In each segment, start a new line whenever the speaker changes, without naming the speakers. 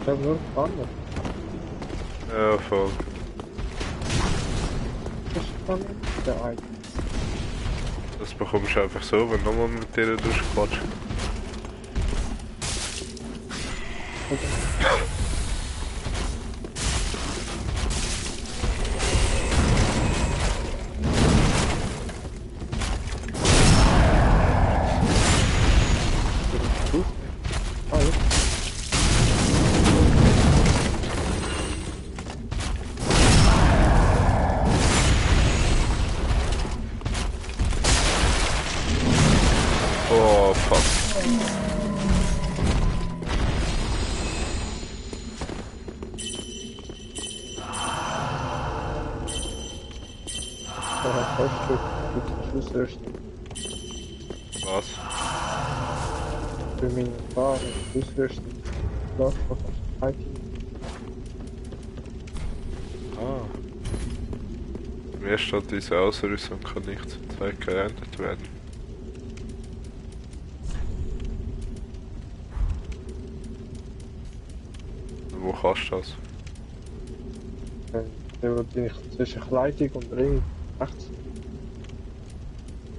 habe nur gewonnen.
Ja, voll.
Das ist gewonnen? Der eine.
Das bekommst du einfach so, wenn du nochmal mit dir durchquatschst. Oh, fuck.
Der hat Ausdruck mit Ausrüstung.
Was?
Für meine Fahrer, Ausrüstung. Lass doch was
Ah. Mir steht, diese Ausrüstung kann nicht zur Zeit geändert werden. Wo kannst du das?
Der wird dich zwischen Kleidung und Ring rechts.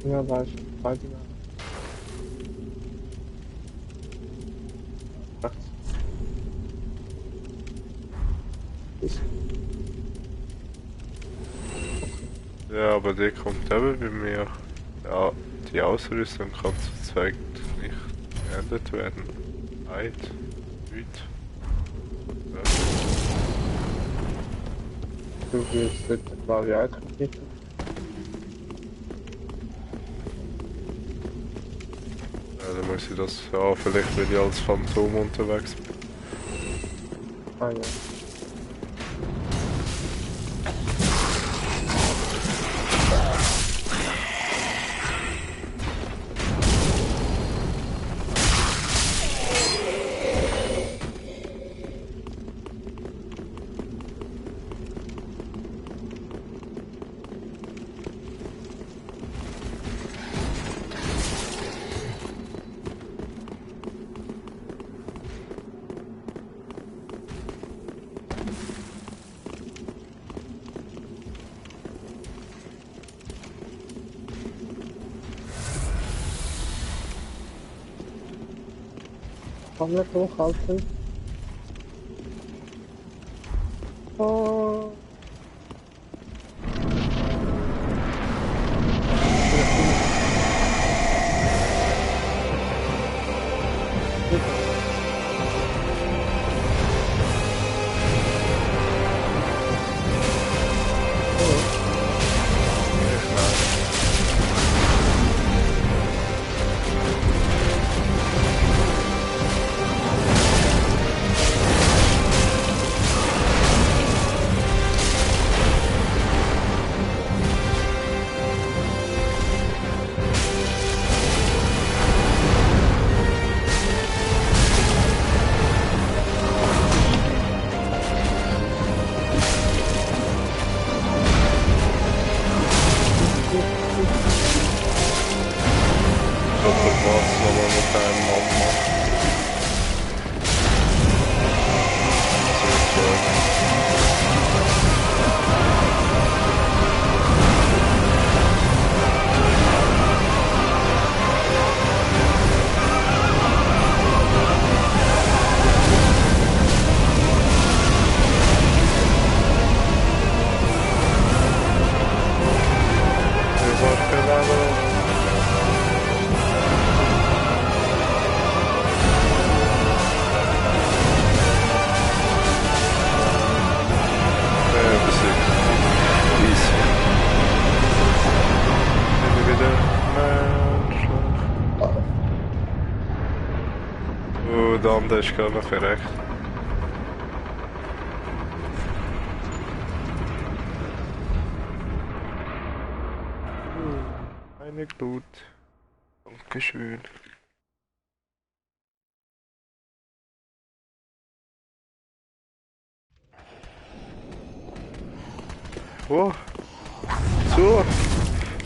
Ja, da ist Kleidung. Rechts. Ist.
Ja, aber die kommt eben bei mir. Ja, die Ausrüstung kann zur Zeit nicht geändert werden. Eid. Weit.
Du willst dort blaue Icon nicht.
Ja, dann muss ich das. Ja, vielleicht will ich als Phantom unterwegs.
Ah ja. Kann man hochhalten? Oh.
Der andere ist gerade noch verreckt. Eine Glut. Dankeschön. Oh. So.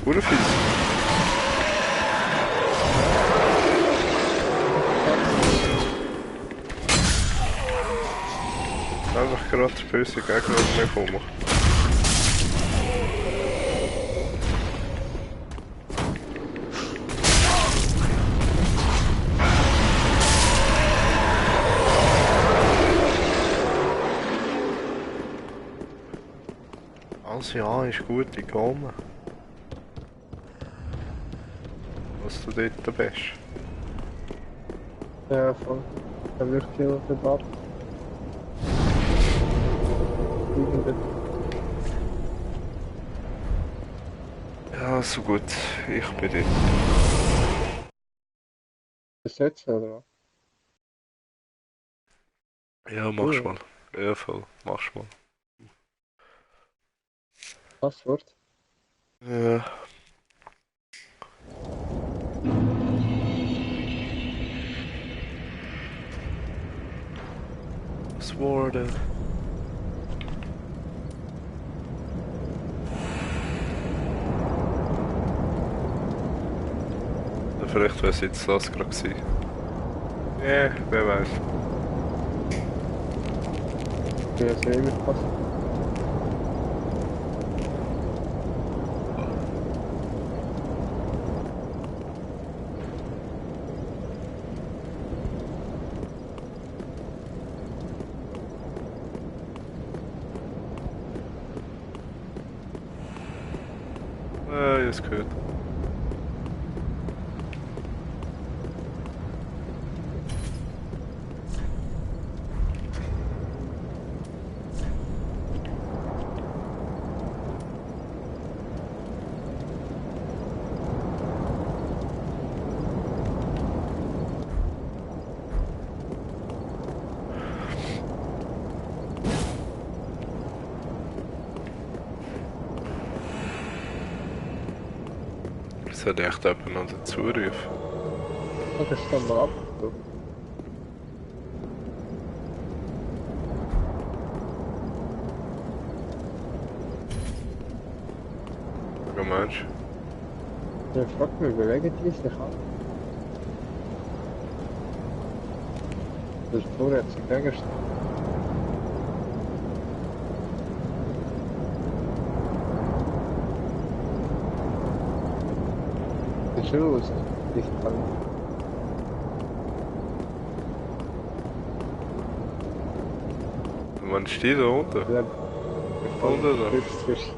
Urfies. gerade böse Gegner auf mich kommen. Also ja, ist gut, ich komme. Was du dort bist.
Ja, voll. Da wird viel Debatte.
Ja, so gut, ich bin dort.
Besetzen, oder was?
Ja, mach's mal. Ja, voll, mach's mal.
Passwort?
Ja. Was wurde? Ja, vielleicht wäre es jetzt das gerade gewesen. Ja, wer weiß.
Ja, sehr mit Pass.
Ja, ich hab's gehört. Es hat echt jemand noch dazu rufen.
Das ist dann mal ab.
Was meinst du?
Ja, frag mich, bewegen die sich an? Das ist vorwärts im Gegenstand. Das ist schon los. Ich kann.
Man steht da unten.
Ja,
Unten da.
Fisch.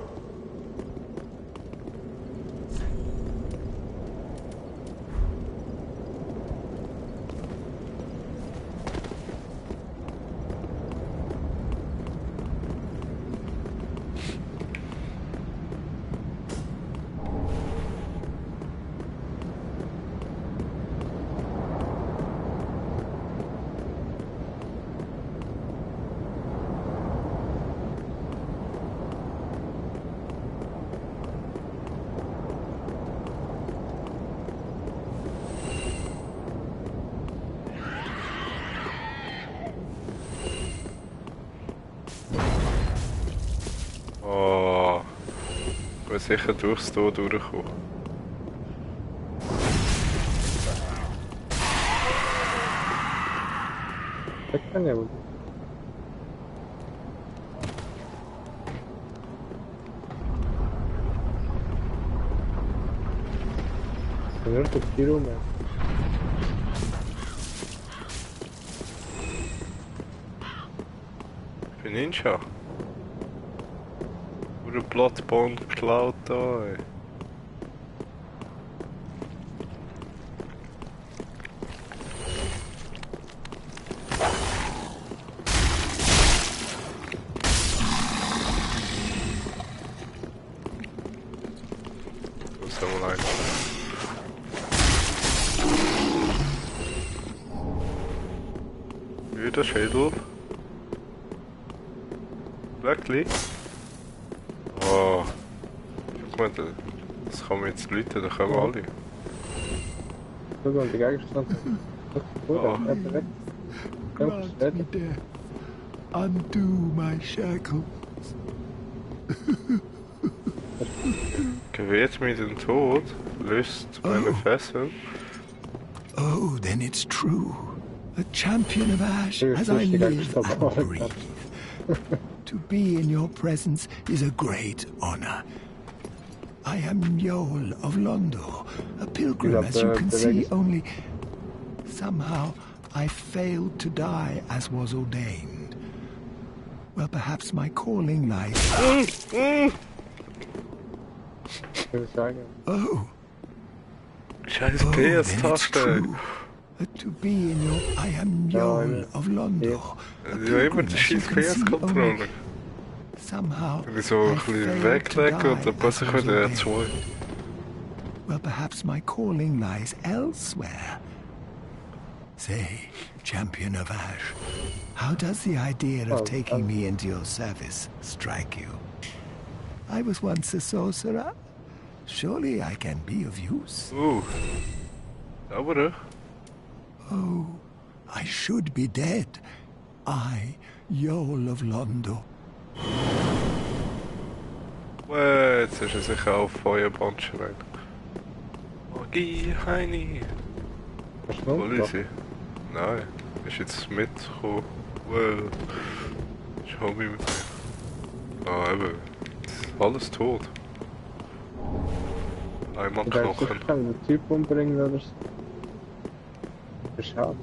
Oh. Ich will sicher durchs Tor durchkommen.
Das kann ja wohl. Da wird der Kilo mehr.
Ich bin Ninja. Nur ein Bloodborne geklaut da, ey. Das haben wir leider. Wieder Schädel. Wirklich? Oh. Guck mal, das kann man jetzt läuten, da kommen alle.
Schau mal, der Gegenstand.
Oh.
Er ist weg.
Grant me death. Undo my shackles.
Gewährt mir den Tod, löst meine Fesseln.
Oh, then it's true. A champion of Ash,
Seriously,
as I
she got
live
yourself
and
all like
breathe.
that.
To be in your presence is a great honor. I am Yol of Londo, a pilgrim, as you can see, only somehow I failed to die as was ordained. Well, perhaps my calling lies... Oh.
Scheiß
Oh, then it's
PS-Taste.
true. To be in your... I am Yol of Londo. a
Ja, immer
pilgrim,
der
as you
scheiß
can see,
PS-Controller.
only somehow
Wenn ich so ein
I
bisschen
failed
weglege
to
und dann
die
plötzlich
as was
wieder
ordained.
zwei.
Well, perhaps my calling lies elsewhere. Say, champion of Ash, how does the idea of taking me into your service strike you? I was once a sorcerer. Surely I can be of use.
Sauber,
Oh, I should be dead. I, Yol of Londo.
Jetzt ist er sicher auf Feuerband schreien. Magie, Heini. Wo ist sie? Nein, ist jetzt mitgekommen. Well, ich hab mich mit mir. Ah, eben. Alles tot. Einmal Knochen.
Ich kann den Typ umbringen oder so. Das ist schade.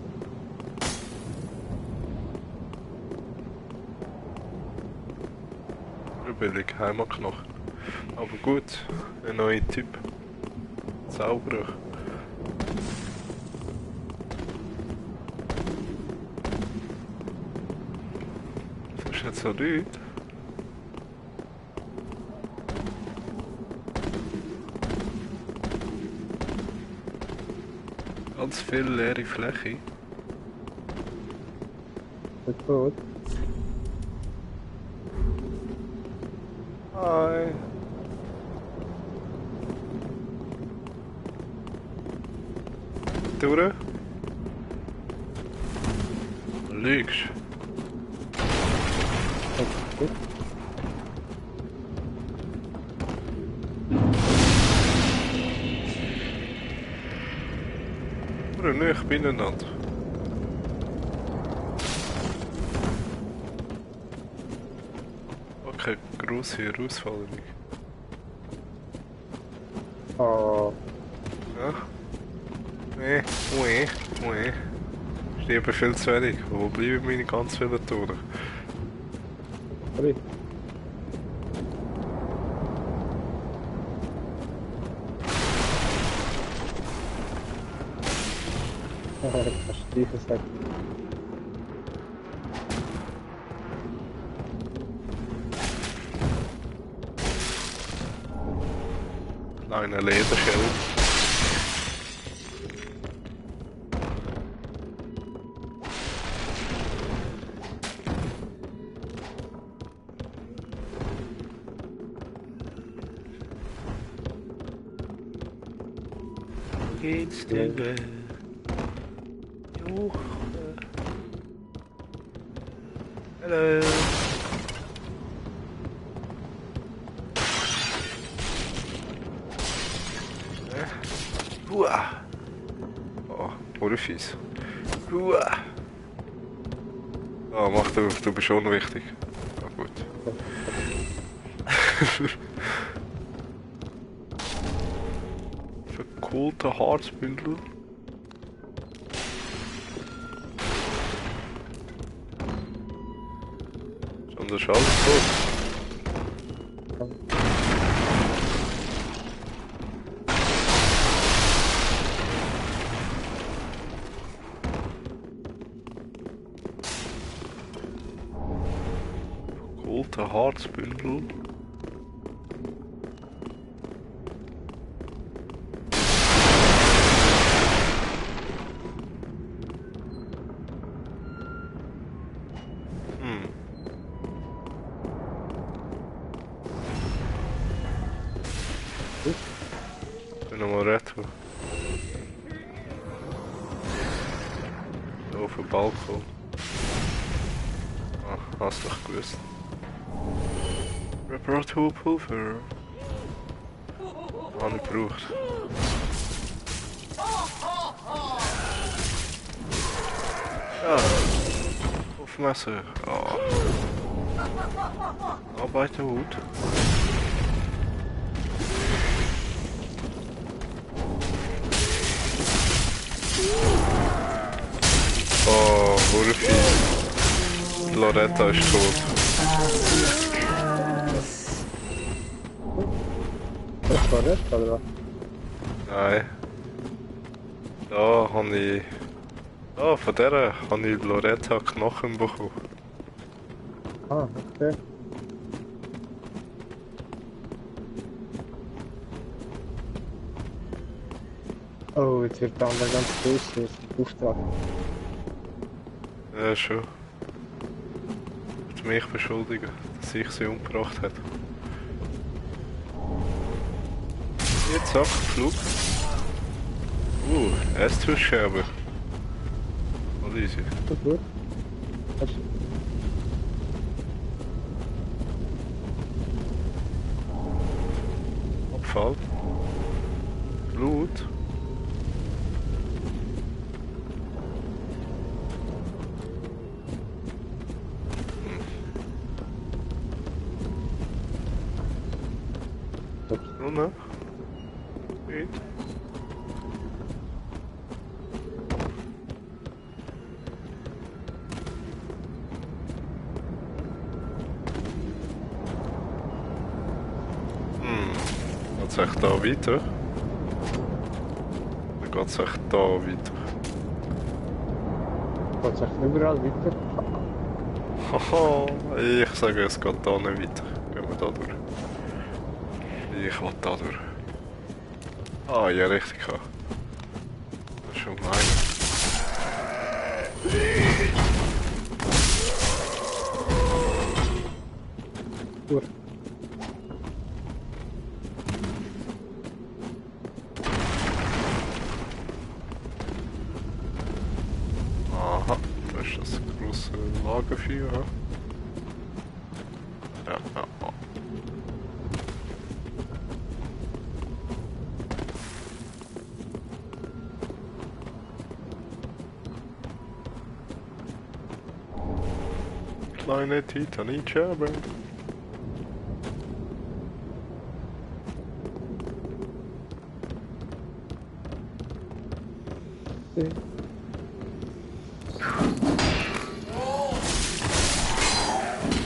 Billig, einmal Knochen. Aber gut, ein neuer Typ. Zauberer. Das ist jetzt so nichts. Ganz viel leere Fläche.
Ist tot.
Hi. Durch? Lügst.
Gut.
Oder nicht beieinander. Okay, grosse Herausforderung.
Oh,
Ja? Nee, Ist lieber viel zu wenig. Wo bleiben meine ganz vielen Tore?
sorry. Kannst du tiefer sagen?
Kleiner Lederschild. Geht's dir well? Jo. Hallo. Hua. Oh, oder fies. Hua. Ah, mach du bist unwichtig. Ah, gut. Verkohlter Harzbündel. Schon der Schall ist tot. Verkohlter Harzbündel. Bin nochmal retten. Da auf dem Balkon. Ah, hast doch gewusst. Reparaturpulver. Habe ich gebraucht. Ja. Auf Messer. Ah. Arbeiterhut. Oh, Wurfi. Loretta ist tot.
Das war das, oder was?
Nein. Da habe ich... Ah, von der habe ich Loretta Knochen bekommen.
Ah, okay. Oh, jetzt wird der andere ganz böse, das ist ein Auftrag.
Ja, schon. Wird mich beschuldigen, dass ich sie umgebracht habe. Jetzt ab, Flug. Esstusscherbe. Voll easy.
Gut, gut. Hast
Abfall. Blut.
du?
Nur noch. Geht. Geht's echt da weiter? Oder geht's echt da weiter?
Geht's echt überall weiter?
Haha, ich sage, es geht da nicht weiter. Gehen wir da durch. Ich will da durch. Ah, ja, richtig. Das ist schon gemein.
Gut.
Aha, da ist das große Lagerfeuer. Ja, ja, ja. Kleine Titanic-Scherbe.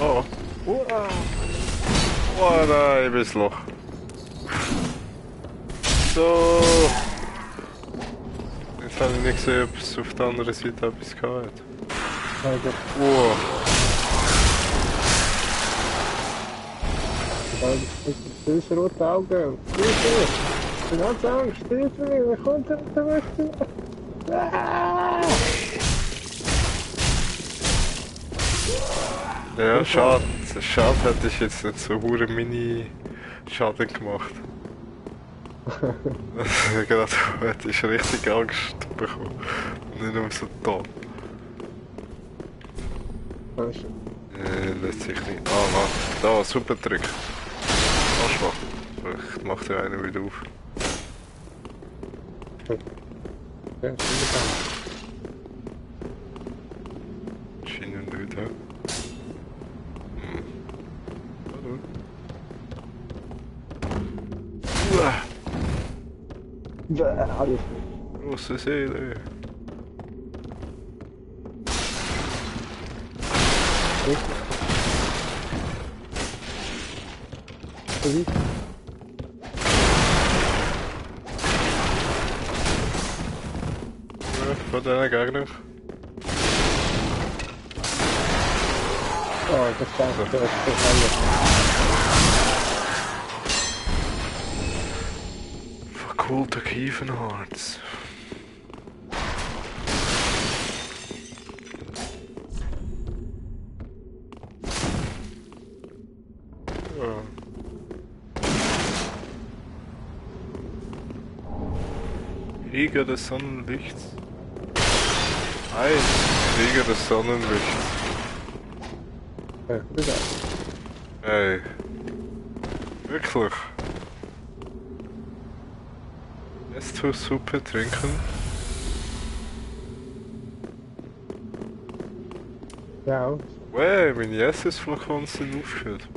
Oh. Wow. Oh nein, bis Loch. So. Jetzt habe ich nicht gesehen, ob es auf der anderen Seite etwas gehabt hat.
Also,
Wow.
das rote Auge. Hilfe! Ich bin ganz Angst. Hilfe mir, wer kommt denn da weg? Ah!
Ja, schade. Schade hätte ich jetzt nicht so hure mini Schaden gemacht. Gerade hätte ich richtig Angst bekommen. Und nicht nur so da. Lässt sich nicht. Ah, warte. Da, super Trick. Arschloch. Vielleicht macht er einen wieder auf.
Ja, ist bekannt.
Scheint nicht, hä? Hallo.
Alles.
Große Seele.
Wie?
Von deiner Gegner.
Oh, das ist einfach das
Verkohlter Kiefenharz. Ja. Krieger des Sonnenlichts. Ein Krieger des Sonnenlichts.
Ja, wieder.
Ey. Wirklich. Lässt du Suppe trinken?
Ja,
Wey, meine SS-Flakons sind aufgehört.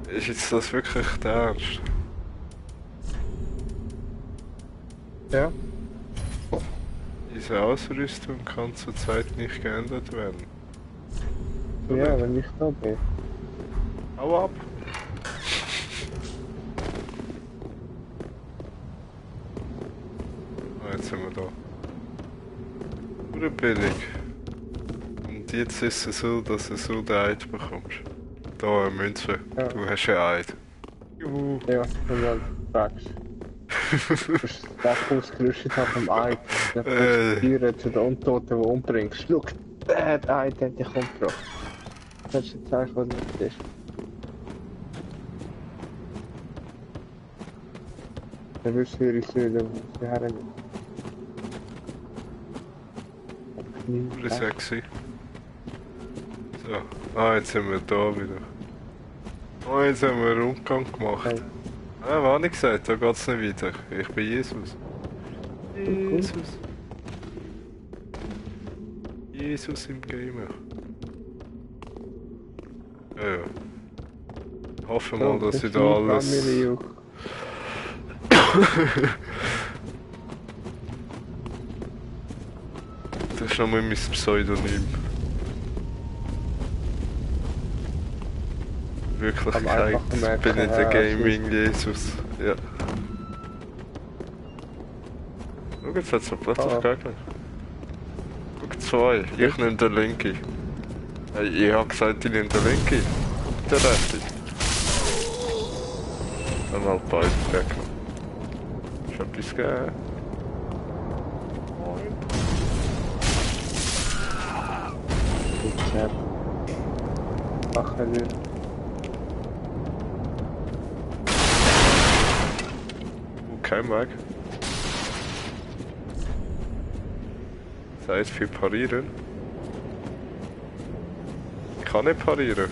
Ist jetzt das wirklich der Ernst?
Ja.
Diese Ausrüstung kann zurzeit nicht geändert werden.
Ja, wenn ich da bin.
Hau ab! Ah, jetzt sind wir da. Oder billig. Und jetzt ist es so, dass du so den Eid bekommst. Da eine Münze.
Ja.
Du hast einen Eid. Juhu.
Ja, wenn du fragst. Du hast das ausgerüstet auf dem Eid. Dann präsentieren zu den Untoten, die du umbringst. Schau, der Eid hat dich umgebracht. Das ist jetzt eigentlich, was nicht ist. Dann wirst du ihre Söhne, wo sie hernehmen.
Oder sexy. So. Ah, jetzt sind wir da wieder. Oh, jetzt haben wir einen Rundgang gemacht.
Hey.
Ah, was habe ich gesagt? Da geht's nicht weiter. Ich bin Jesus. Jesus. Jesus im Gamer. Ja, ja. Hoffen mal, dass ich da alles... Das ist nochmal mein Pseudonym. Wirklichkeit bin ich der Gaming-Jesus. Ja. Schau, jetzt hat es so plötzlich Gegner. Schau, zwei. Ich nehme den linken. Hey, ich hab gesagt, ich nehme den linken. Der rechte. Dann halt beide Gegner. Ist etwas gegeben?
Machen wir.
Kein Mag. Zeit für Parieren. Ich kann nicht parieren.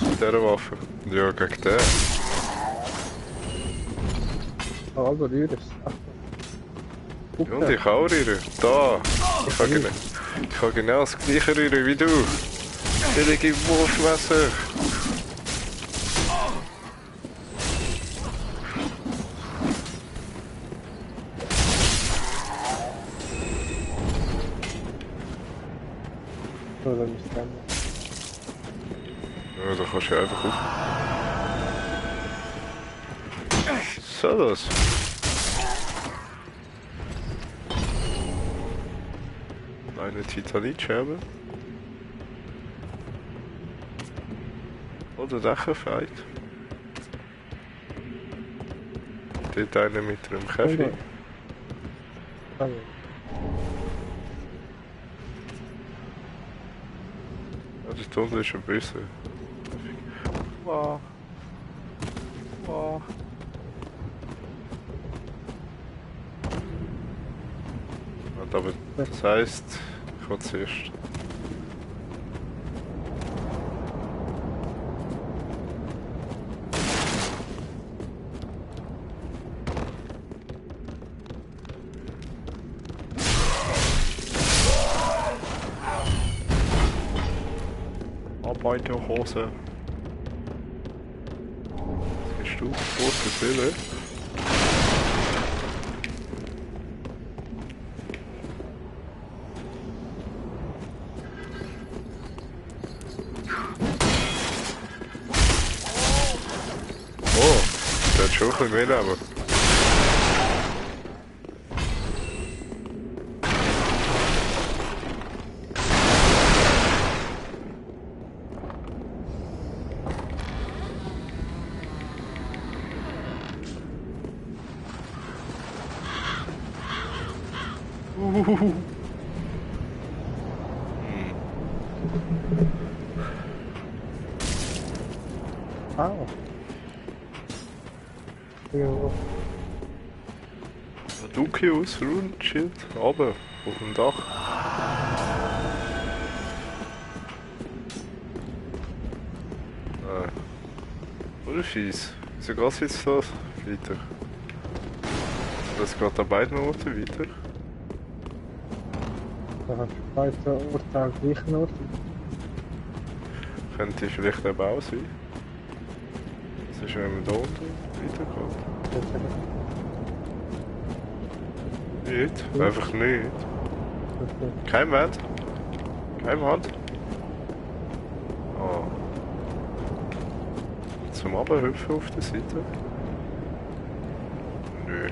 Mit dieser Waffe. Ja, gegen den.
Aber rühren es.
Ja, und ich auch rühren. Da. Ich kann genau das gleiche rühren wie du. Billige Wurfmesser.
Oder nicht dann.
Ja, da kannst du ja einfach auf. So das. Eine Titanitscherbe. Oder Dächerfight. Dort einer mit einem Kaffee.
Also.
Ja, das Tunnel ist ein böse. Wow. Wow. Aber das heisst, ich will zuerst. Arbeiterhose. Was bist du? Große Seele. Oh, der hat schon ein bisschen mehr Leben.
Au. Ja.
Dukius, Runenschild, runter, auf dem Dach. Nein. Oder fies. Wieso geht's jetzt so weiter? Das geht an beiden Orten weiter.
Da hast du beide Orte am gleichen Ort.
Könnte vielleicht eben auch sein. Das ist, wenn man da unten weitergeht. Nicht, einfach nicht. Kein Wert. Kein Hand. Oh. Zum Abhüpfen auf der Seite? Nö.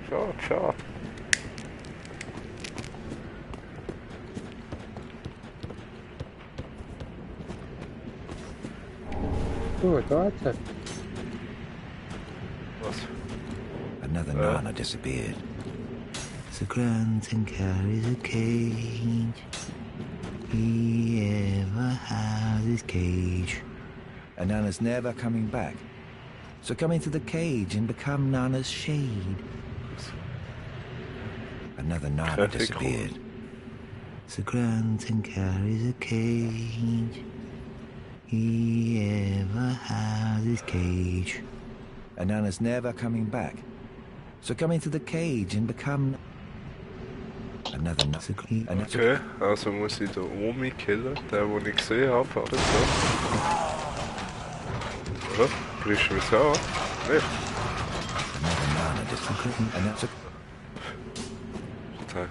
Schade, schade.
Oh, da hat's es.
Was?
Another Nana disappeared. The Grunton carries a cage. He ever has his cage. And Nana's never coming back. So come into the cage and become Nana's shade. Another Nana disappeared. The Grunton carries a cage. He ever has his cage. And Nana's never coming back. So come into the cage and become another Nana.
Okay, also muss ich den Omi killen, den ich gesehen habe, oder so. Ja, brichst du mich an? Nicht?
Another Nana disappeared. And that's a
Tag.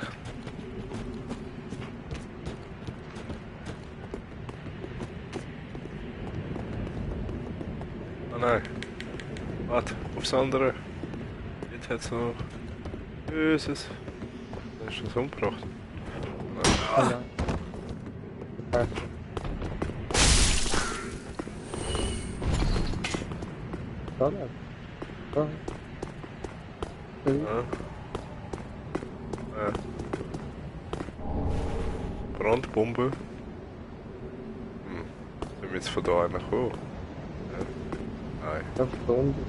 Oh nein. Warte, aufs andere. Jetzt hat es noch Böses. Da ist das umgebracht.
Ja. Okay. Da dann. Da.
Ja. Ja. Brandbombe. Sind wir jetzt von da einer gekommen? Ja. Nein.
Da unten.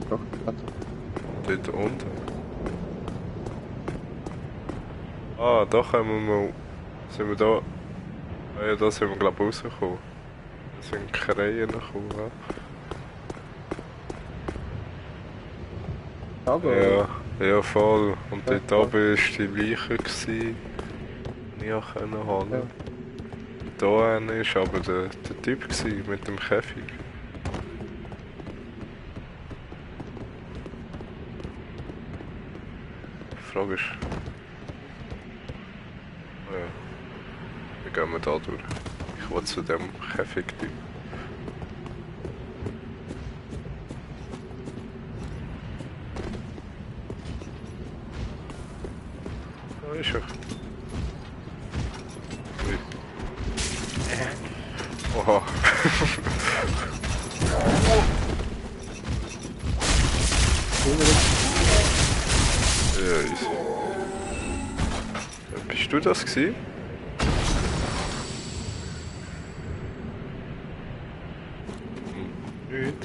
Doch, warte.
Dort unten. Ah, da kommen wir mal. Sind wir da? Ah ja, da sind wir glaube ich rausgekommen. Da sind Krähen gekommen. Ja.
Aber.
Ja, ja voll. Und dort oben war die Leiche, die ich auch holen konnte.
Ja.
Da war aber der Typ mit dem Käfig. Die Frage ist... Ja, wie gehen wir da durch? Ich will zu dem Käfig-Typ. Da ist er. Ui. Oha. Ja, easy. Bist du das gewesen? Nicht.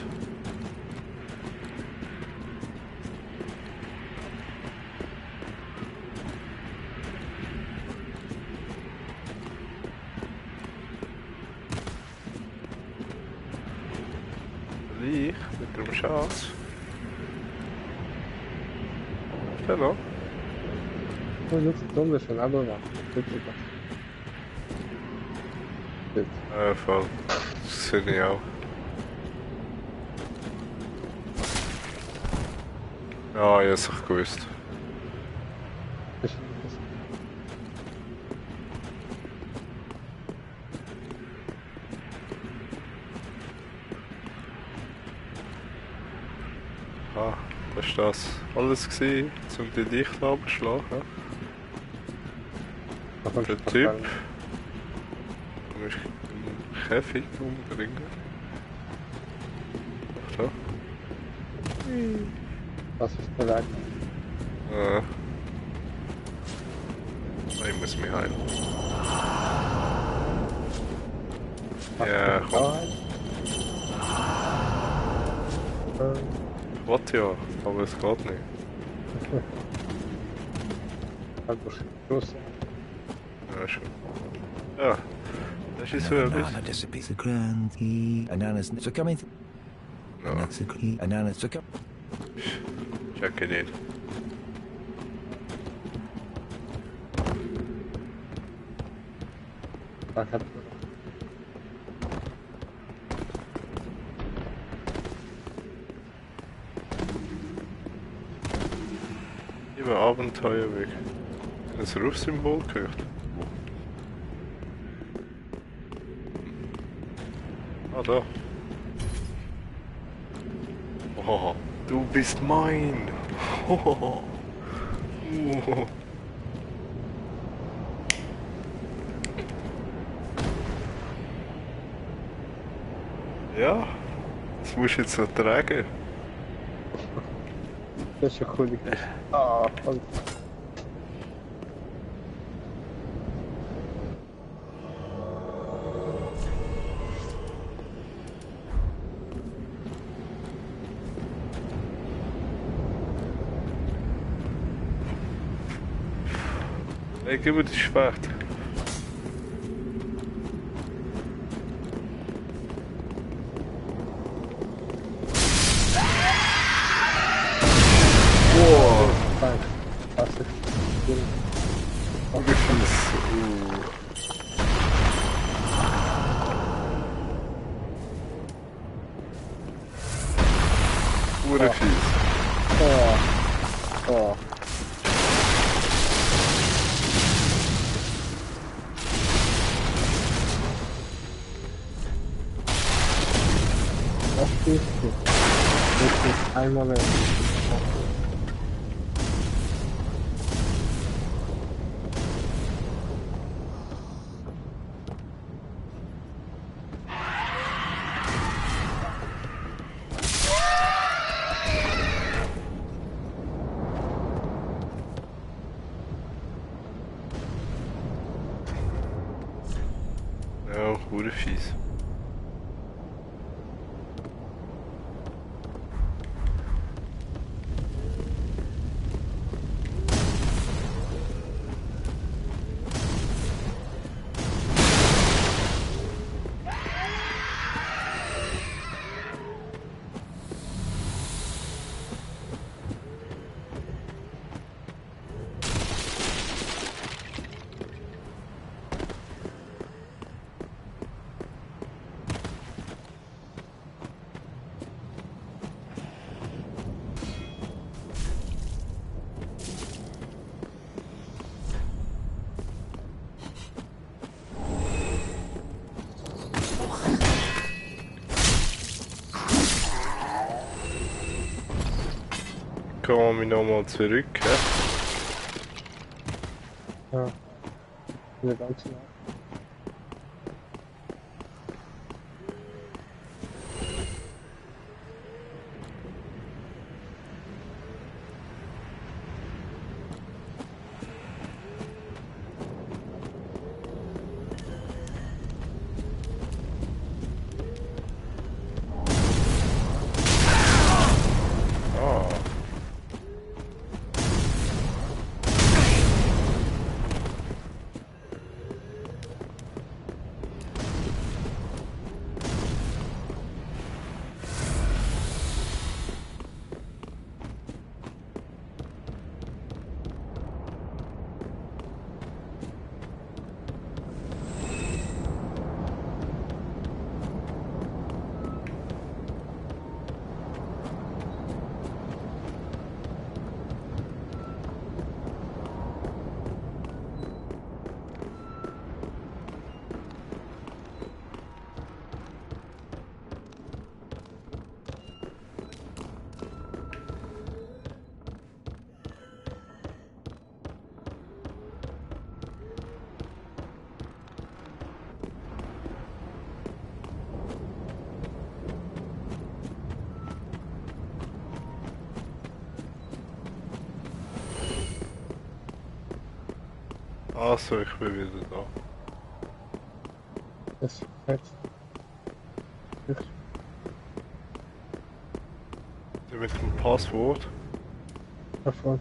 Leich mit dem Schatz. Hallo.
Oh, jetzt ist wunderschön, aber was? Bitte was. Bitte.
Ja, voll. Das sehe ich auch. Ja, ich hab's auch gewusst. Ah, das war das alles gewesen, um die Dichte abzuschlagen. Der Typ. Du musst einen Käfig umbringen. Ach da.
Was ist der Weg?
Ich muss mich heilen. Ja, komm. Ich wollte ja, aber es geht nicht.
Also, los.
Ja, schon. Ja, das ist so ein bisschen.
Nana disappeared. The Grand He and Nana's so come into
No. Check it in.
Ich hab...
Über Abenteuerweg. Das Rufsymbol gehört. Ah, da. Oh, du bist mein. Oh. Oh. Ja, das musst du jetzt noch tragen.
Das ist eine coole Geschichte. Ah, voll.
Hey, gib mir das Schwert. Wow.
Danke. Das ist...
Ure fies.
Oh. Oh. Was ist das? Das ist einmal weg.
Ja, ure fies. Kommen wir nochmal zurück, hä?
Ja. Eine ganze Nacht.
Ah. Also, ich bin wieder da.
Das ist jetzt.
Mit dem Passwort.
Davon.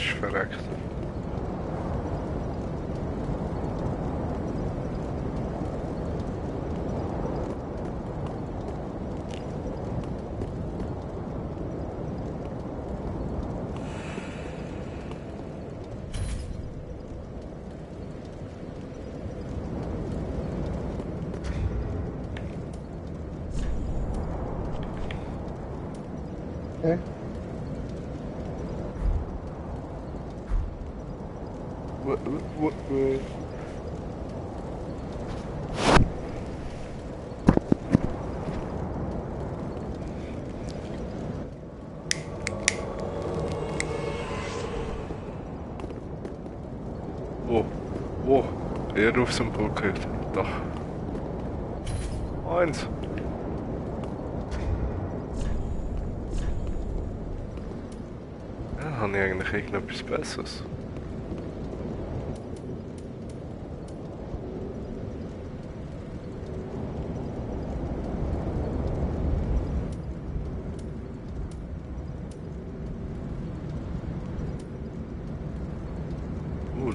ist verreckt.
Hä?
What? Oh, er auf Symbol gehört. Doch. Eins. Ja, habe ich eigentlich irgendetwas Besseres.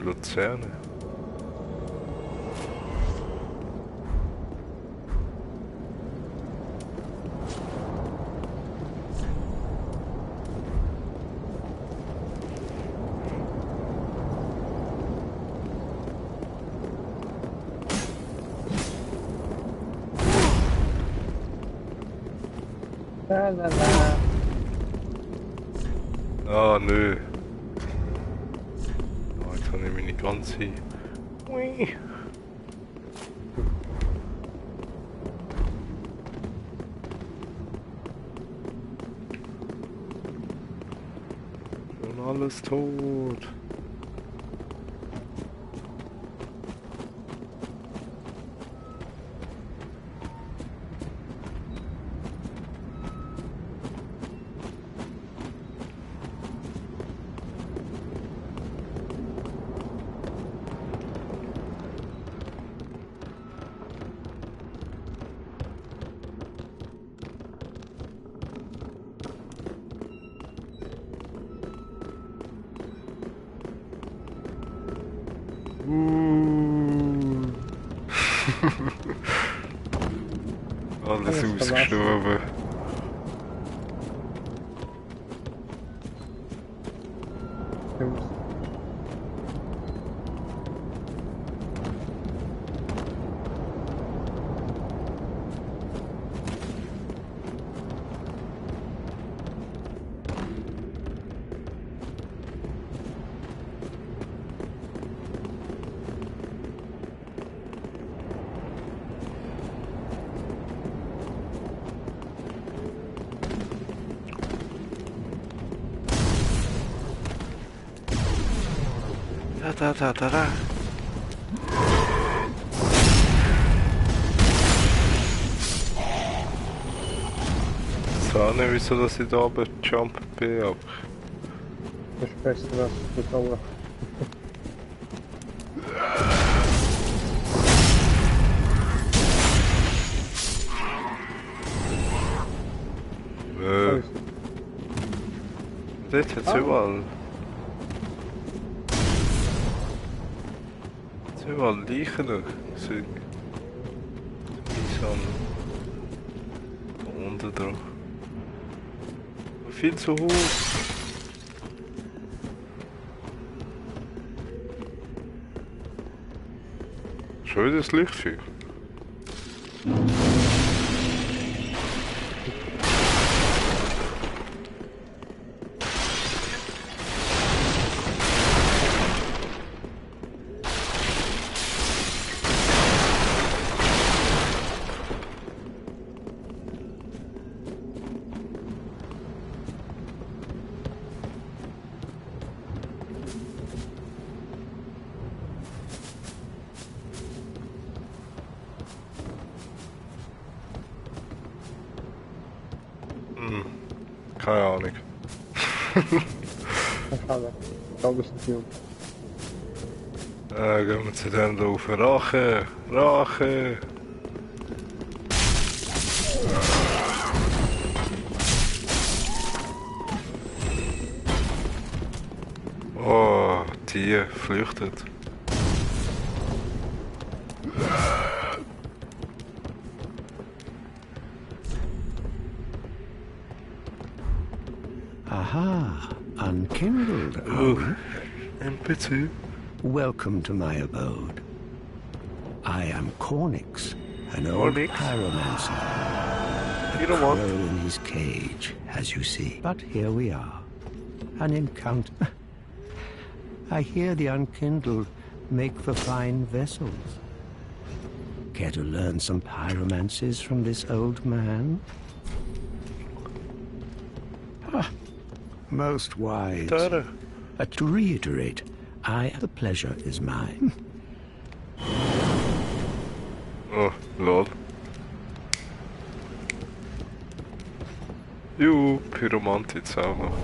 Luzerne.
La la la.
Ah, nö. Oh, jetzt habe ich meine ganze... Ui. Schon alles tot. Alles ausgestorben. Da. Ich weiß nicht, wieso dass ich da oben jumpen bin, aber...
Das ist besser als das andere.
Dort hat es überall... Überall Leichen gesehen. Da unten drauf. Viel zu hoch. Schon wieder das Lichtfeuer. Keine Ahnung.
Schade. Dat is het niet.
Gehen wir zu dem da auf. Rache! Rache! entziehen, flüchtet.
Aha, unkindled.
NPC.
Welcome to my abode. I am Cornix, an old
Cornix?
pyromancer.
You know what?
Crow in his cage, as you see. But here we are. An encounter. I hear the unkindled make for fine vessels. Care to learn some pyromancies from this old man? Ah, most wise.
Tada.
To reiterate, the pleasure is mine.
Oh, lol. Jo, Pyromantik jetzt auch noch.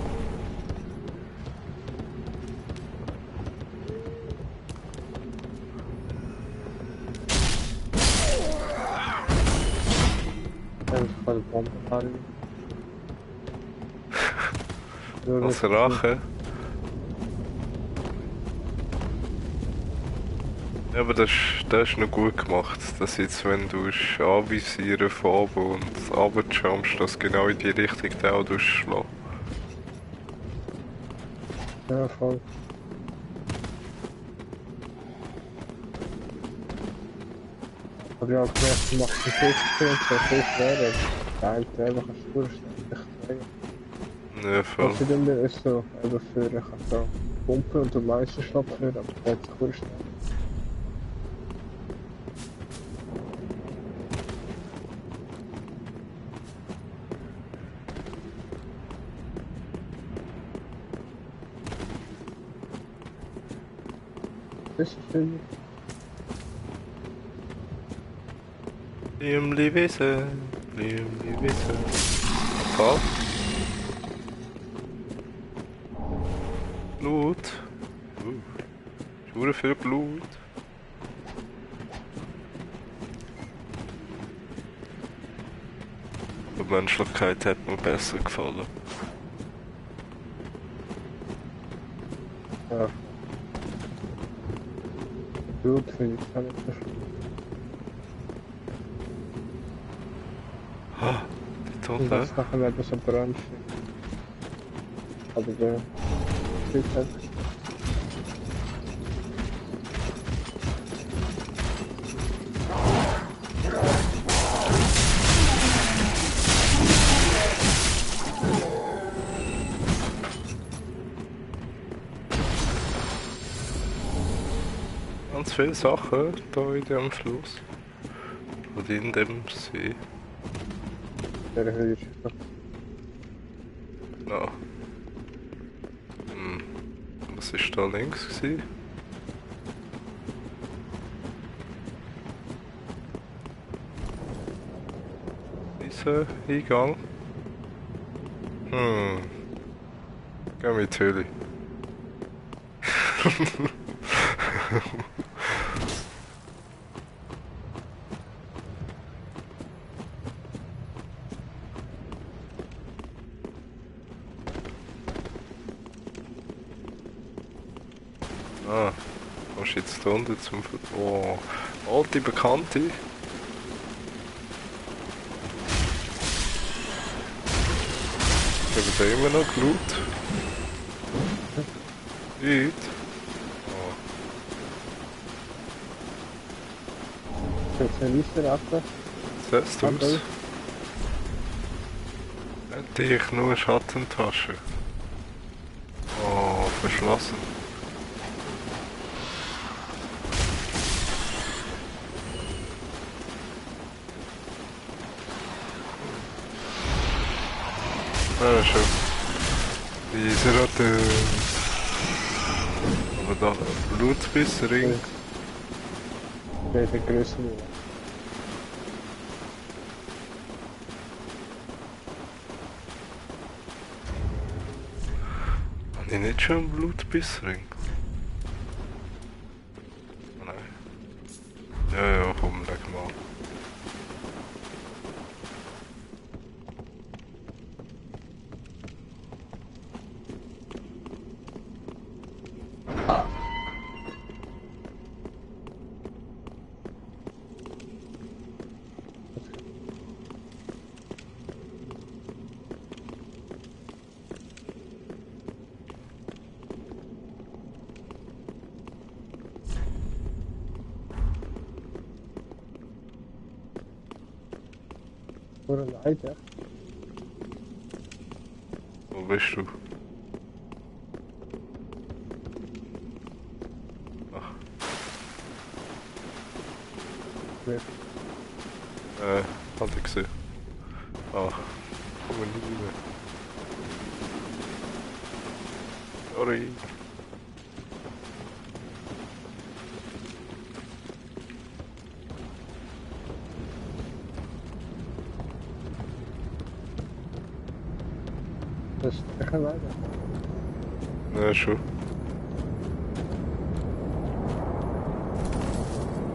Voll Bomben an.
Als Rache. Ja, aber das ist noch gut gemacht, dass jetzt, wenn du anvisieren von oben und runterjumpst, dass genau in die Richtung der auch durchschlägt.
Ja, voll. Aber ja, gemerkt, du machst einen 50 und so viel schwerer. Der eine einfach eine Spur schnell.
Ja, voll.
Was ich dann ist so, eben für, ich kann so pumpen und du Meisterschlag führen, aber der hat Spur schnell. Das ist schön.
Liebli Wissen. Fall. Blut. Schwere viel Blut. Die Menschlichkeit hat mir besser gefallen.
Ja. Blut finde ich gar nicht so schlimm.
Ah, die
Und
Tote.
das nachher etwas so brennt. Aber der Typ hat.
Ganz viele Sachen hier in dem Fluss. Und in dem See.
Der Höhe.
Ja. Was ist da links gewesen? Dieser Eingang. Geh mit Höhle. Ah, kommst jetzt da unten zum Oh, alte Bekannte. Ich habe da immer noch Blut. Nicht. Oh.
Jetzt eine Liste ab.
Siehst du es? Hätte ich nur Schattentasche. Oh, verschlossen. Ja, schon. Diese Ratte. Aber da Blutbissring.
Der der größte.
Habe ich nicht schon einen Blutbissring? Oh nein. Ja, komm, leg mal.
Oder leider.
Wo bist du? Ach.
Nee.
Hatte ich gesehen. Ach, komm mal nicht rein. Sorry.
Das ist sicher leider.
Ja, schon.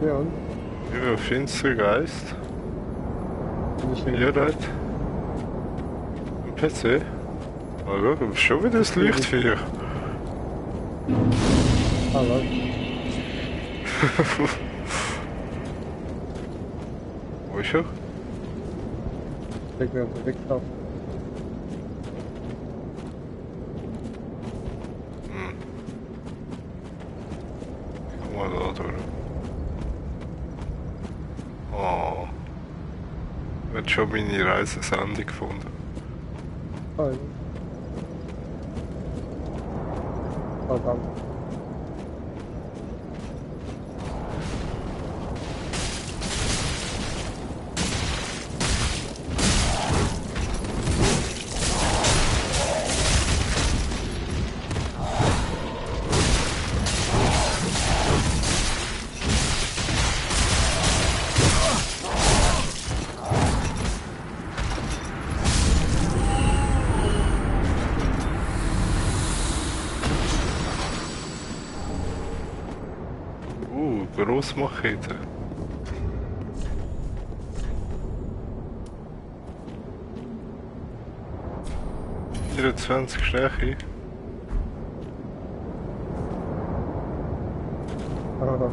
Ja und?
Ja, finster Geist.
Deswegen
Ja, dort. Am PC. Oh, schau, schon wieder das Lichtviech.
Hallo.
Wo ist er?
Ich bin auf dem Weg drauf.
Komm mal da durch. Oh. Ich habe schon meine Reisesendung gefunden.
Hallo. Verdammt.
Grossmachete. Stärke.
Aha.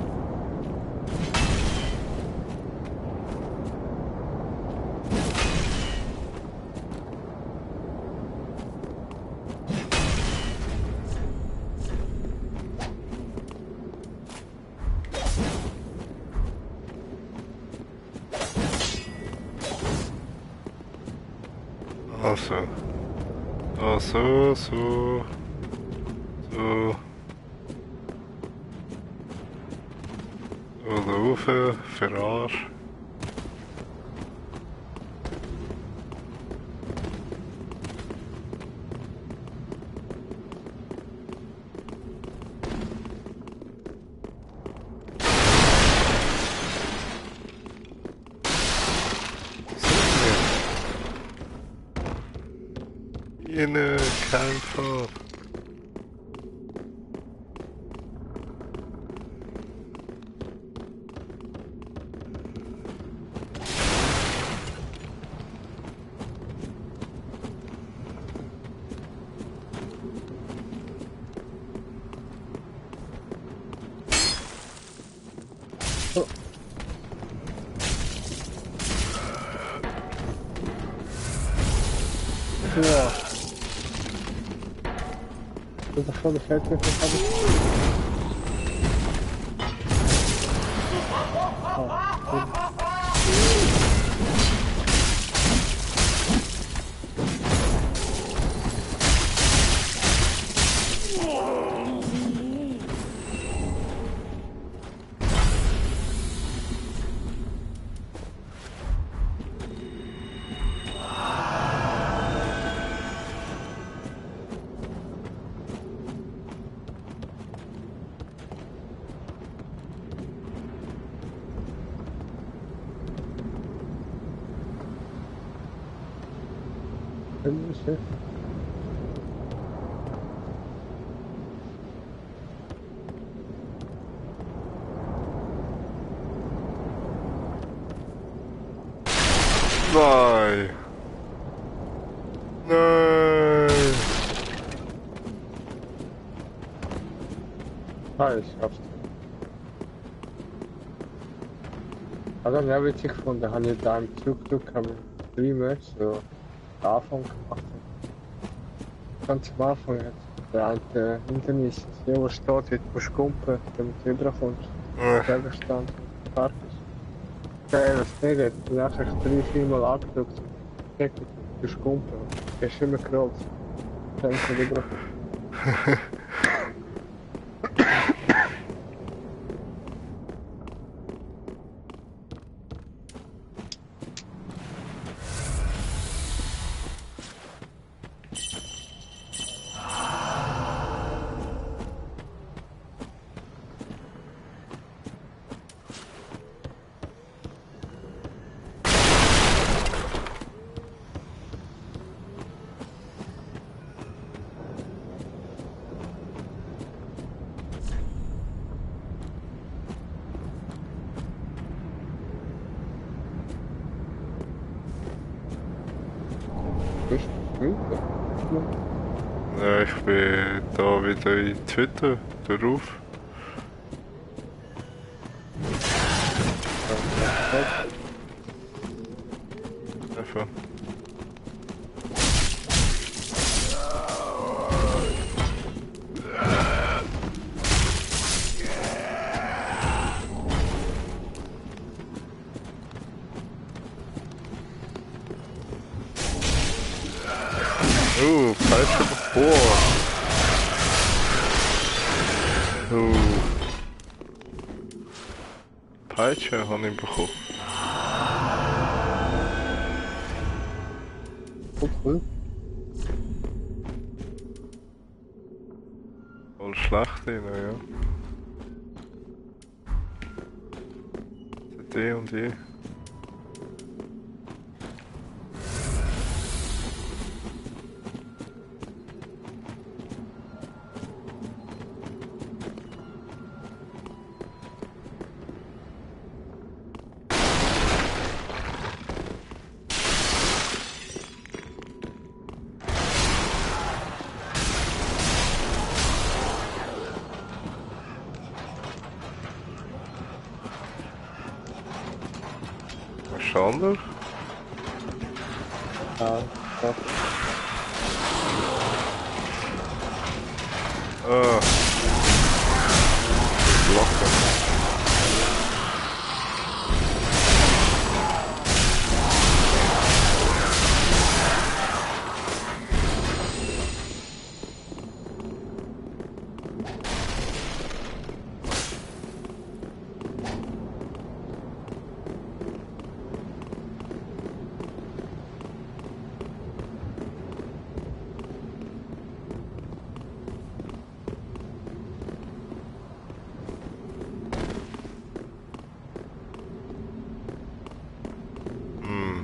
Also. Ah, so, so. So. So, da rauf, Verarsch. Kämpfer.
Oh. Ja. Das ist schon, das fällt mir nicht alles. Hilfe.
Nein. Nein.
Ah, ich hab's. Also, ja, witzig gefunden, habe ich da im Tuk-Tuk am Streamer so den Anfang gemacht. Ganz am Anfang jetzt. Der eine Hindernis, der wo steht, wie du kumpen, damit du rüberkommst. Gegenstand, Park ist. Der was nicht, hat nachher 3-4 Mal angedrückt. Kijk, dus komt er. Er is immer groot. Zijn ze de brug. Bist du weiter?
Ja, ich bin da wieder in Twitter, darauf. Einfach. Falsche Boah. Peitsche habe ich bekommen.
Cool.
Voll schlecht, ja. D und E. Anders?
Ja, doch.
Locker.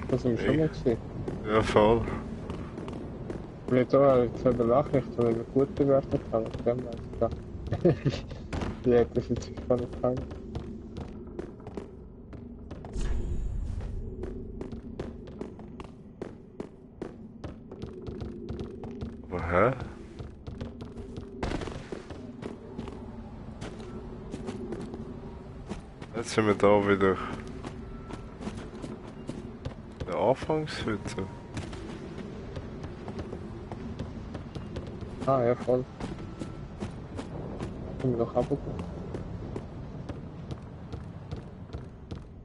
Das haben wir schon mal gesehen.
Ja, voll.
Ich will auch zwei Nachrichten, die wir gut bewertet haben. Auf dem weiß ich gar nicht. Die hat das jetzt gar nicht gefallen.
Aber hä? Jetzt sind wir da wieder. Der Anfangshütte.
Ah, ja, voll. Können wir doch abgucken.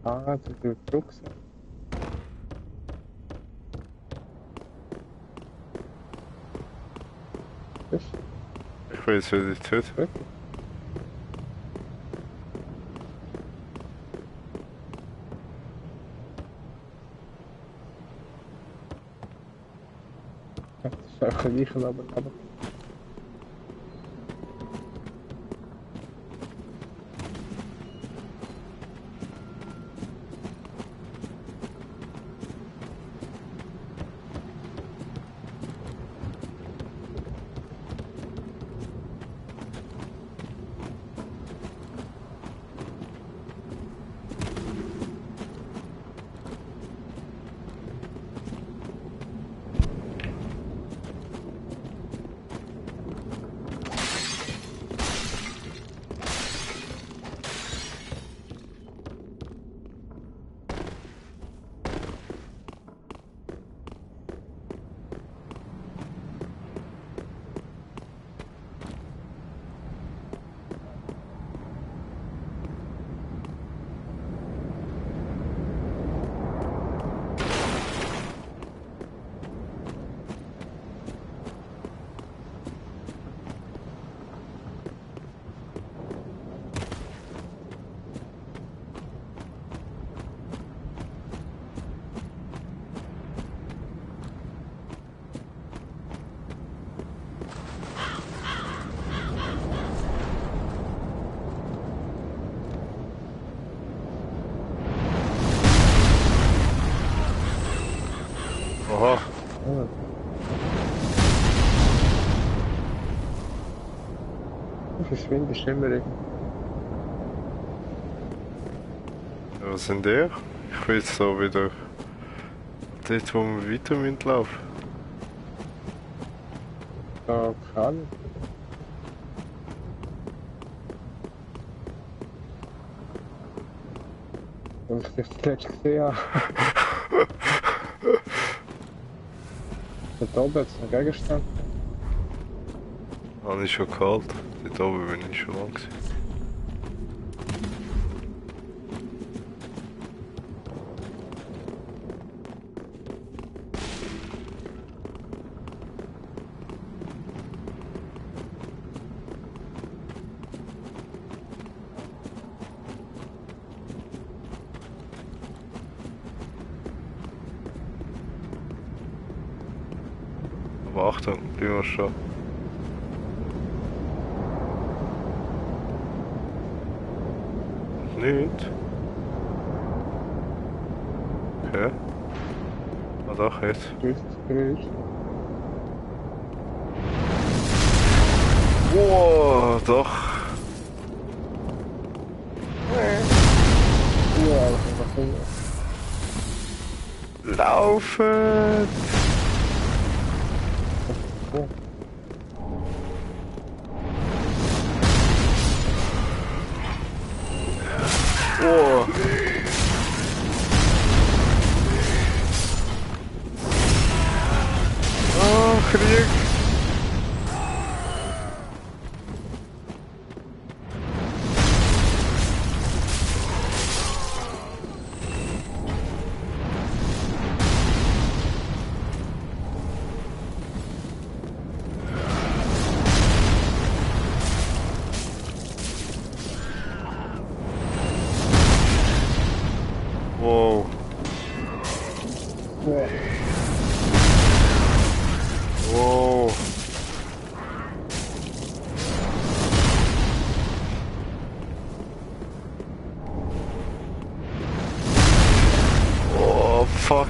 Ah, das ist ein Rucksack.
Ich will jetzt wieder die Hütte.
Wirklich? Ja, das ist einfach ein Leichen, aber. verschwindest immer irgendwie.
Ja, was sind der? Ich will jetzt so wieder dort, wo wir weiter laufen.
Da kann. Wenn ich dich zuletzt gesehen habe. Da oben hat es einen Gegenstand.
Habe ich schon geholt. Dort oben bin ich schon lang gewesen. Aber Achtung, bleiben wir schon. Nicht? Okay. Ah doch, jetzt.
Grüß.
Wow, doch.
Ja, was
Laufen!
Ja.
Oh. Oh, Krieg! Wow.
Ja.
Wow. Oh, fuck.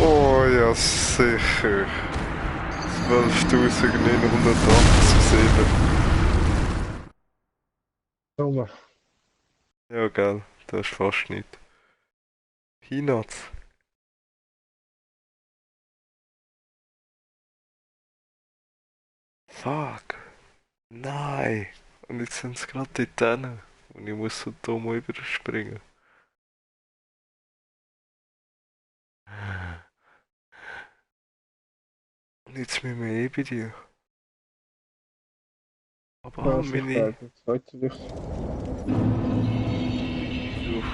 Oh, ja, sicher. 12.980 Seelen.
Nummer.
Ja, gell, das ist fast nicht. Peanuts. Fuck. Nein. Und jetzt sind sie gerade dort hin. Und ich muss so dumm überspringen. Und jetzt müssen wir eh bei dir. Aber
Ja, sicher,
meine...
der zweite Licht.
Uff.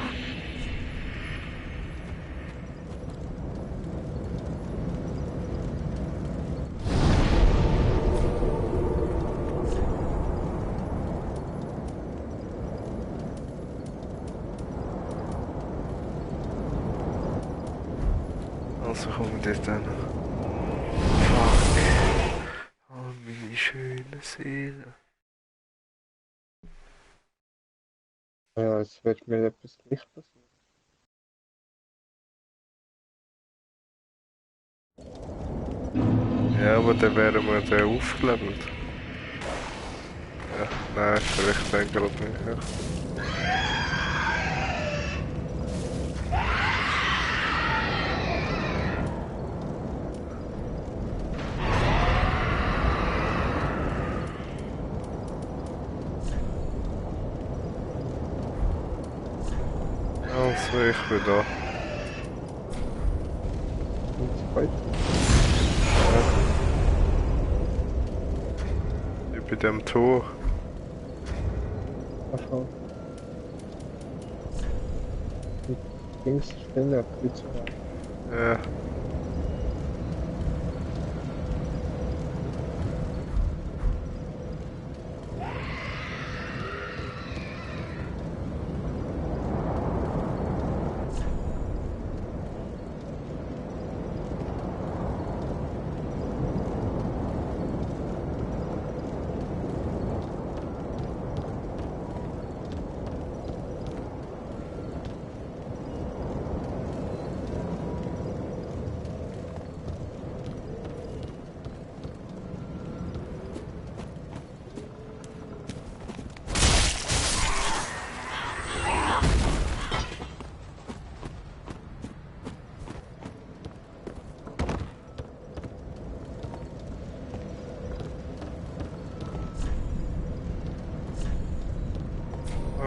Also kommen wir dort hin. Fuck. Oh, meine schöne Seele.
Ja, es wird mir etwas nicht passieren.
Ja, aber dann wären wir dann aufgelevelt. Ja, nein, vielleicht dann gerade nicht. Ja. Also, ich bin da.
Und zweit.
Ich bin dem Tor.
Mal schauen. Die Dings stehen ja viel zu weit.
Ja.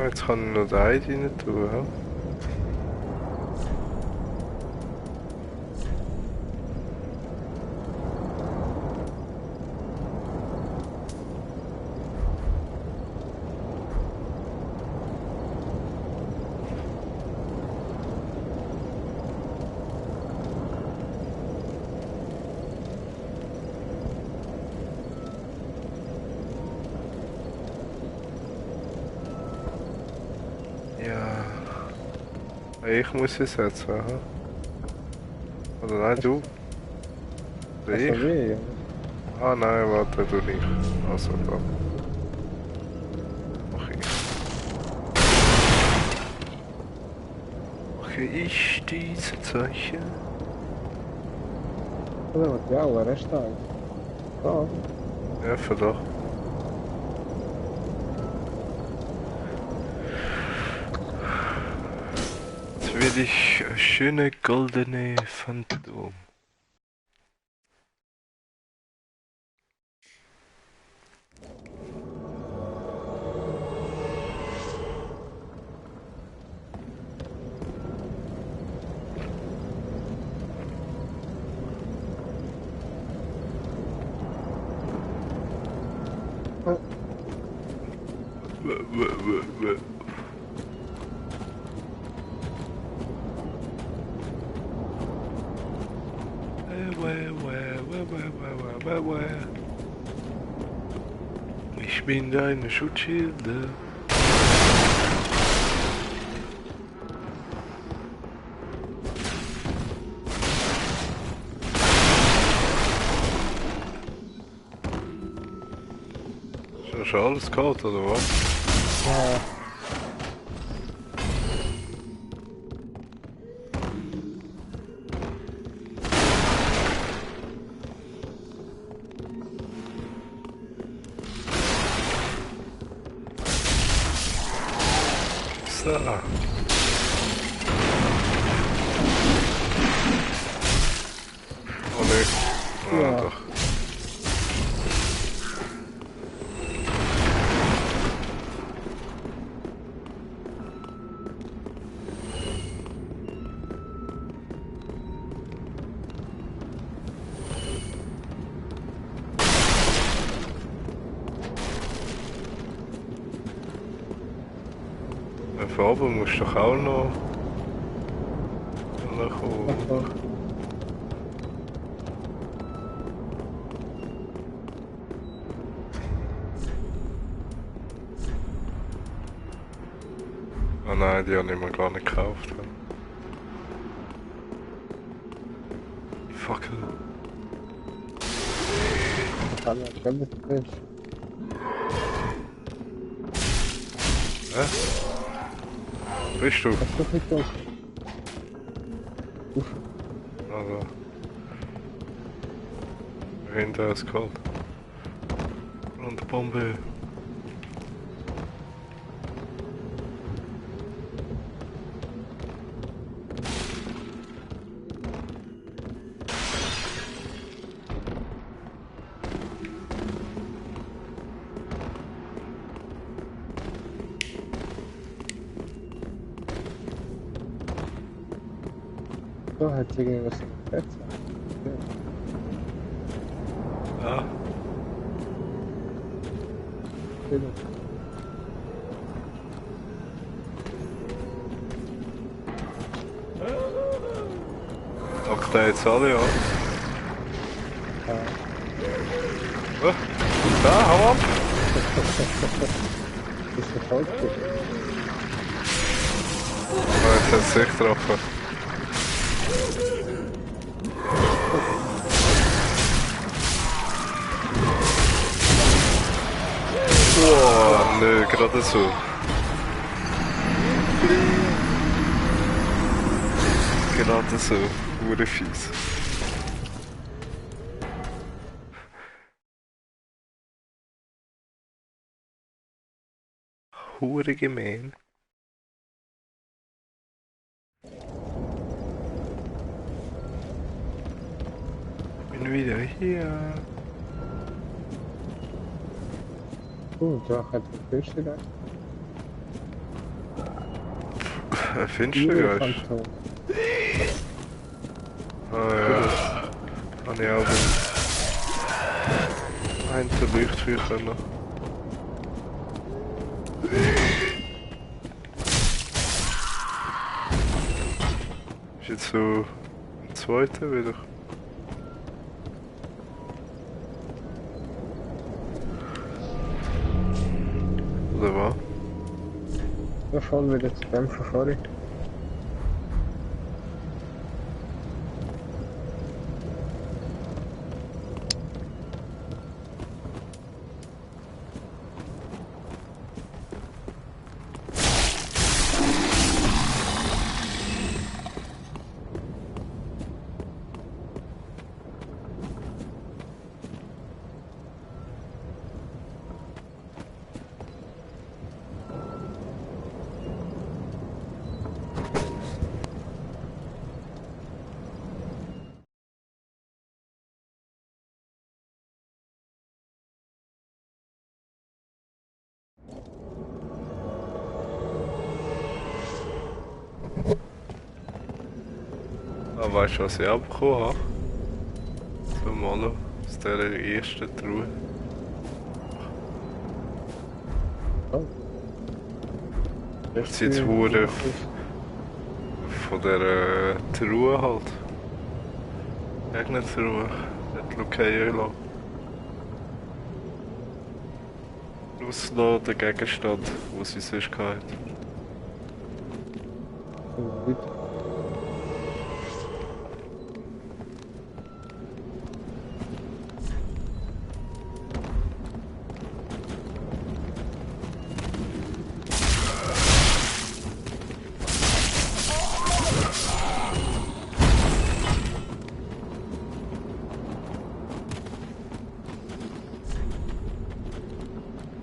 Ah, jetzt kann ich noch den Eid rein tun, ja? Ja. Ich muss es setzen, aha. Oder nein, du? Oder
Also
ich?
wie?
Ah nein, warte, du nicht. Also da. Mach ich. Mache ich diese Zeichen?
Oder was? Ja, wer ist da? Da.
Ja, verdammt. Jetzt will ich eine schöne goldene Phantom. Ich bin deine Schutzschilde. Ist schon alles kalt, oder was?
Ja.
So. Oh ne. Ah,
Ja.
doch. Farbe musst du doch auch noch kommen.
Also,
Ah nein, die habe ich mir gar nicht gekauft. Fackel.
kann ja ganz nicht.
Hä? Bist du?
Das ist nicht so.
Also. Hinter ist kalt. Und Bombe.
So, hat sie irgendwas jetzt.
Ah, packt der jetzt alle an? Oh, da, hau ab!
Das ist verfolgt.
Ah, jetzt hat es sich getroffen. Boah, nö, gerade so. Gerade so, wurde fies. Hure gemein. Bin wieder hier.
Da hat der Fisch wieder.
Ein Finstergeist. Ah ja. Habe ich auch einen Leuchtfeuer können. Ist jetzt so ein zweiter wieder. Oder was?
Ja, voll wieder zu dem von vorhin.
Ah, weißt du, was ich abbekommen habe? Zum Malen aus dieser ersten Truhe.
Oh.
Das ist jetzt Hure von der Truhe halt. Irgendeine Truhe. Nicht lockieren lassen. Auslassen den Gegenstand, den sie sonst hatte.
Gut.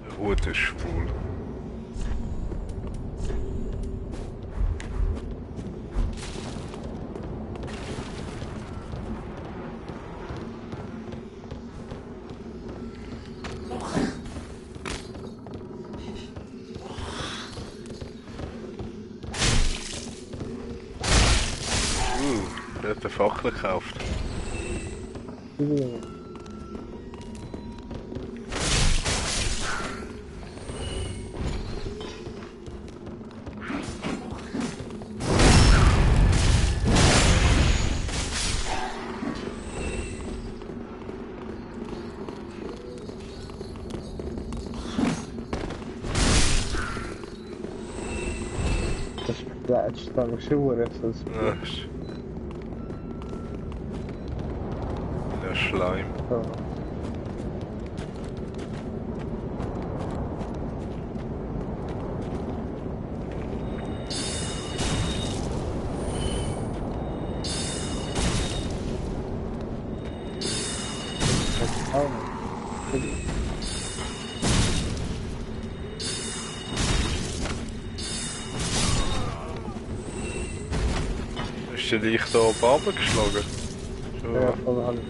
Der Hut ist schwul. Der hat eine Fackel gekauft.
Das ist dann schon etwas.
Ja, ist... Der Schleim.
Ja.
Ist der dich da oben runtergeschlagen?
Ja, voll halt.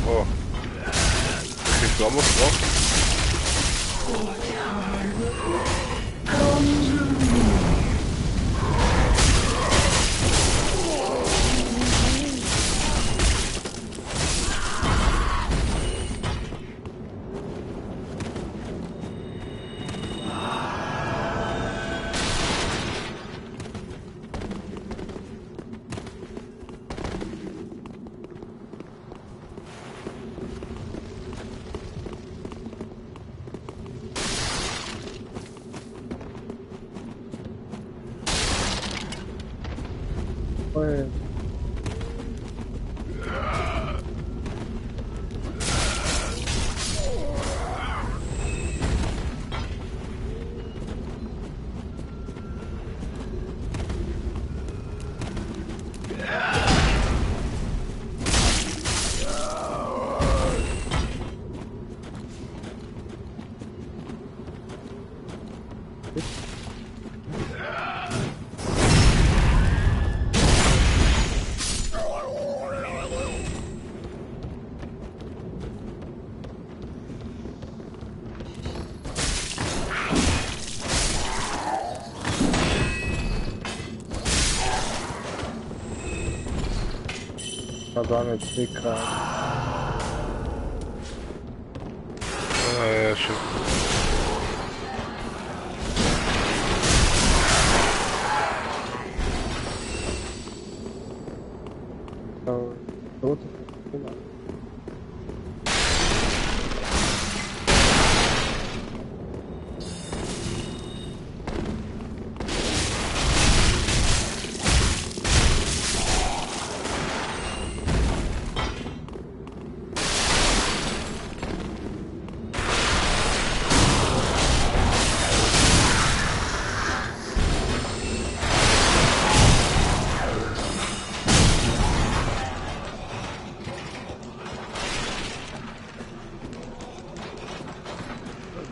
Oh. Ich Flamme drauf.
Oi. gar nicht dick rein.
Ah ja, schon.
So, tot.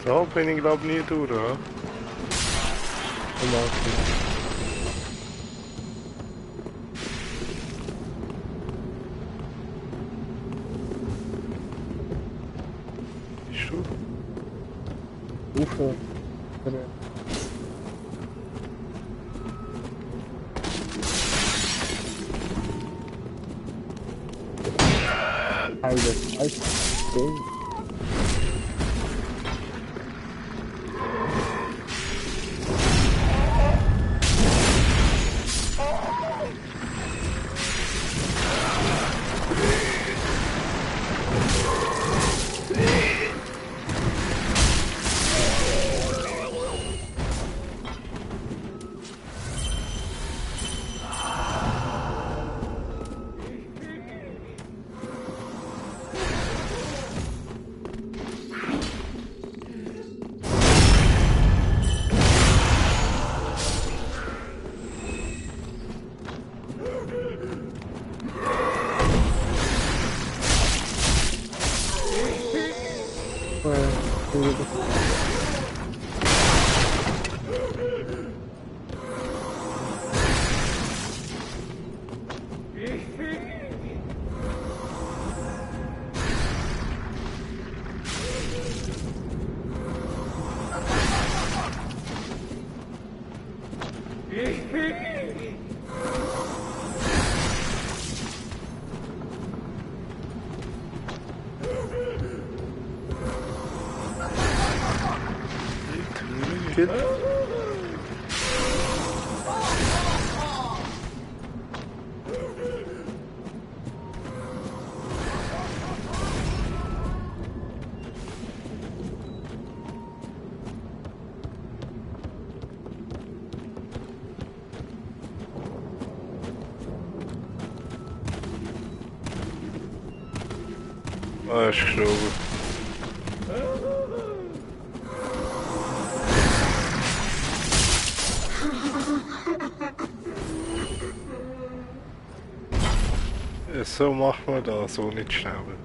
Da bin ich glaube nie durch, ja? Bist du?
Ufer. Alter, alter.
Shit. Ah, ist gestorben. Ja, so macht man das, so nicht sterben.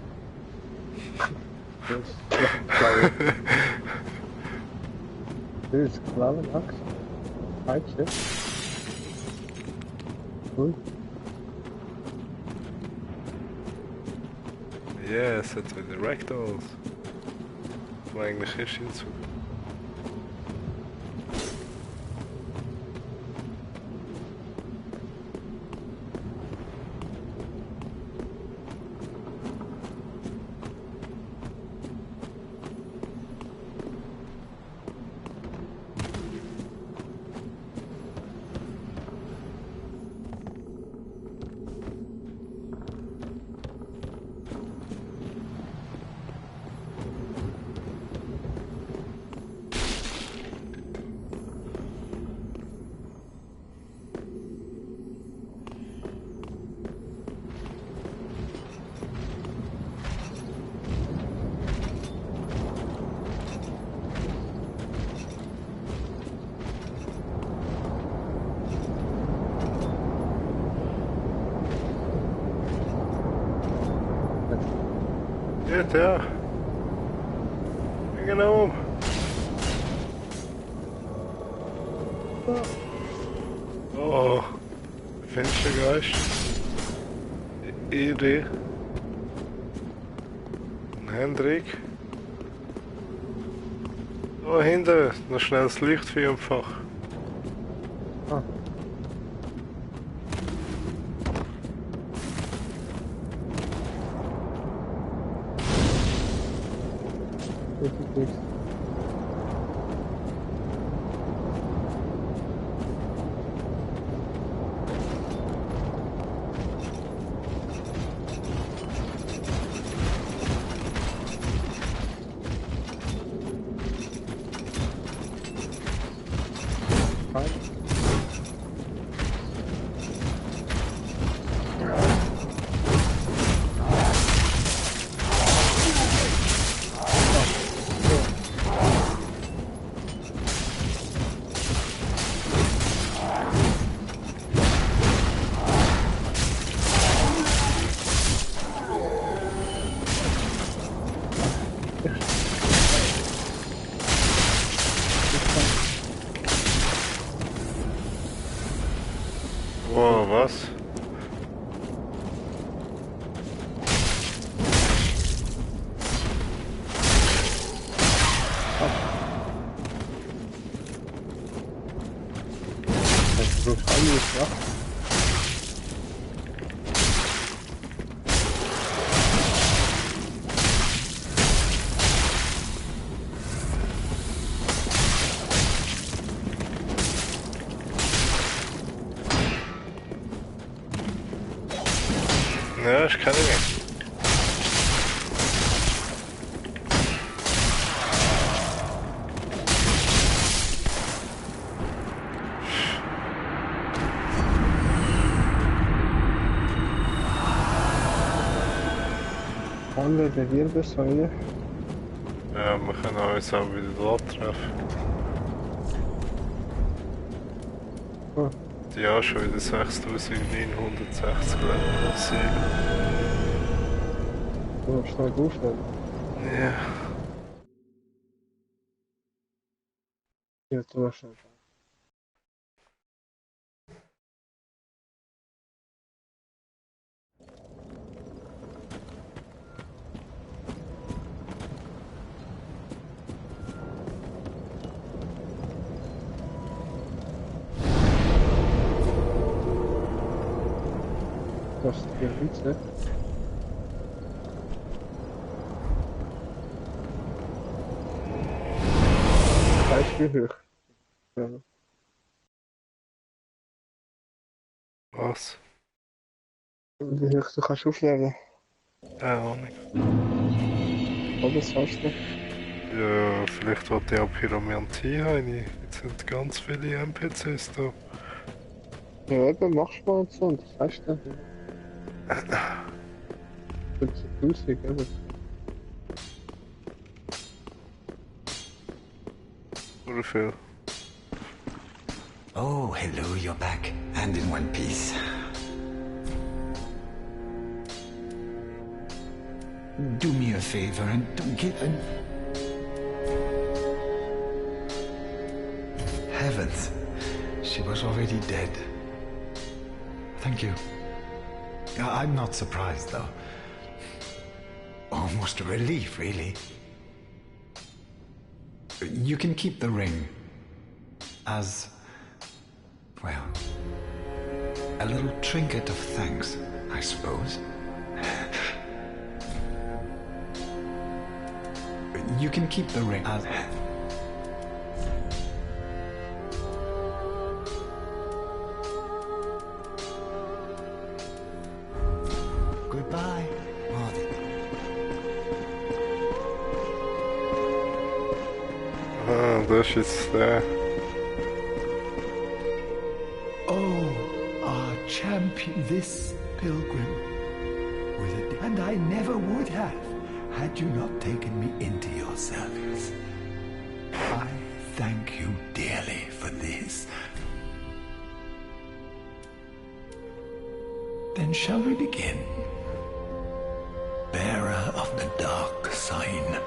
Das ist klar, Max. Falsche. Cool.
Yes, het zijn de rectals. Maar eigenlijk is het zo. Dit, ja. Genau. Oh, Finstergeist. Idee. Hendrik. Oh, hinten. Noch schnell das Licht für einfach.
Ah. Definitiv.
Wow, was?
Das wird alles, ja.
Ja, ich kann nicht.
Alle der Wirbelsäule.
Ja, wir können uns auch wieder dort treffen.
Oh.
Die haben schon wieder 6960 Level. Sieben.
Du musst schnell aufnehmen.
Ja.
Ja, du musst schnell. Das ist hier Witze. Beispiel hoch. Ja.
Was?
Wie hoch du kannst aufnehmen.
Keine Ahnung.
Oder sagst du?
Ja, vielleicht hat der Pyramid rein. Jetzt sind ganz viele NPCs da.
Ja, eben, machst du mal und so. Und das heißt dann. 50.000, eben.
Oder viel.
Oh, hello, you're back, and in one piece. Do me a favor and don't get an... Heavens, she was already dead. Thank you. I'm not surprised, though. Almost a relief, really. You can keep the ring as, well, a little trinket of thanks, I suppose. You can keep the ring as... Goodbye, Martin.
Ah, das ist der.
Oh, our champion, this pilgrim with it, and I never would have had you not taken me into your service. I thank you dearly for this. Then shall we begin? Bearer of the dark sign.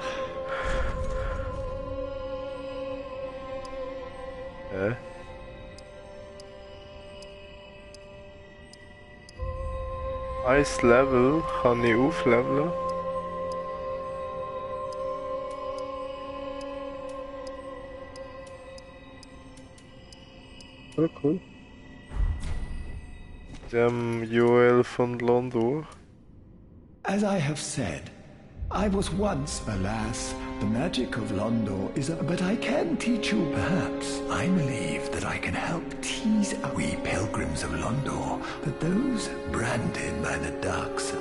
Hä? Eins Level kann ich aufleveln.
Oh, cool.
Dem Joel von London.
As I have said, I was once, alas, the magic of Londor is a... But I can teach you, perhaps. I believe that I can help tease out we pilgrims of Londor, but those branded by the dark side.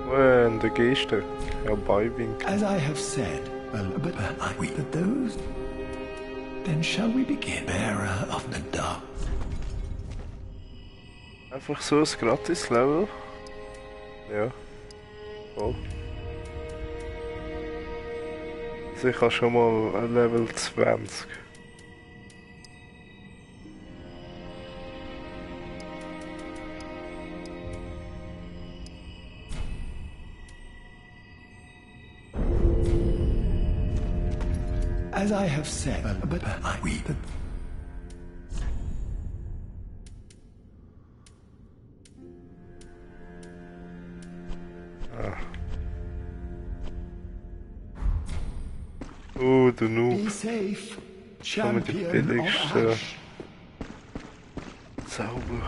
Und der Geste, herbeibinken.
As I have said, but those... Then shall we begin, bearer of the dark?
Einfach so ein Gratis-Level. Ja. Voll. Also ich habe schon mal ein Level 20.
As I have said, but
Oh, der Noob.
be safe,
So mit dem
champion of
billigsten
Ash.
Zauber.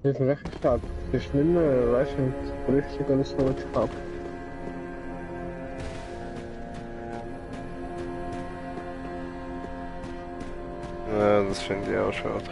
Das ist recht schade. Das ist nicht mehr, weißt du, richtig oder so gehabt.
Ja, das finde ich auch schade.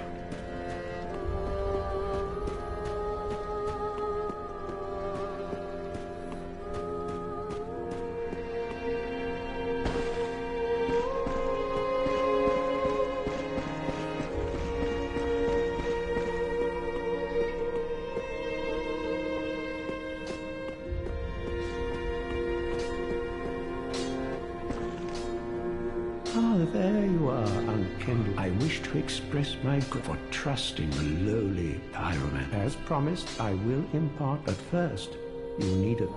Ah, there you are, unkindled. I wish to express my gratitude for trusting the lowly pyroman. As promised, I will impart, but first, you need a...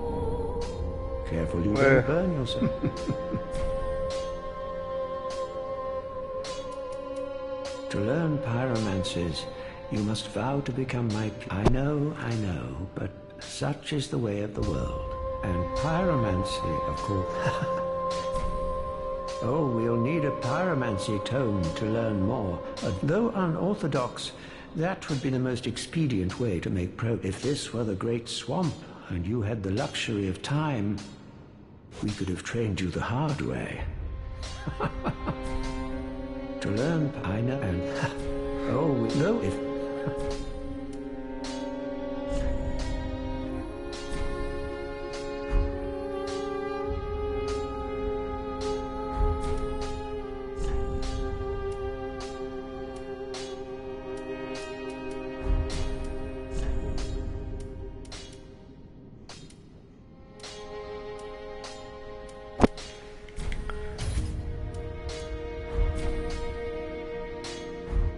Careful, you don't burn yourself. To learn pyromancies, you must vow to become my... I know, but such is the way of the world. And pyromancy, of course... Oh, we'll need a pyromancy tome to learn more. Though unorthodox, that would be the most expedient way to make progress. If this were the Great Swamp, and you had the luxury of time, we could have trained you the hard way. To learn, I know, and... Oh, we know if...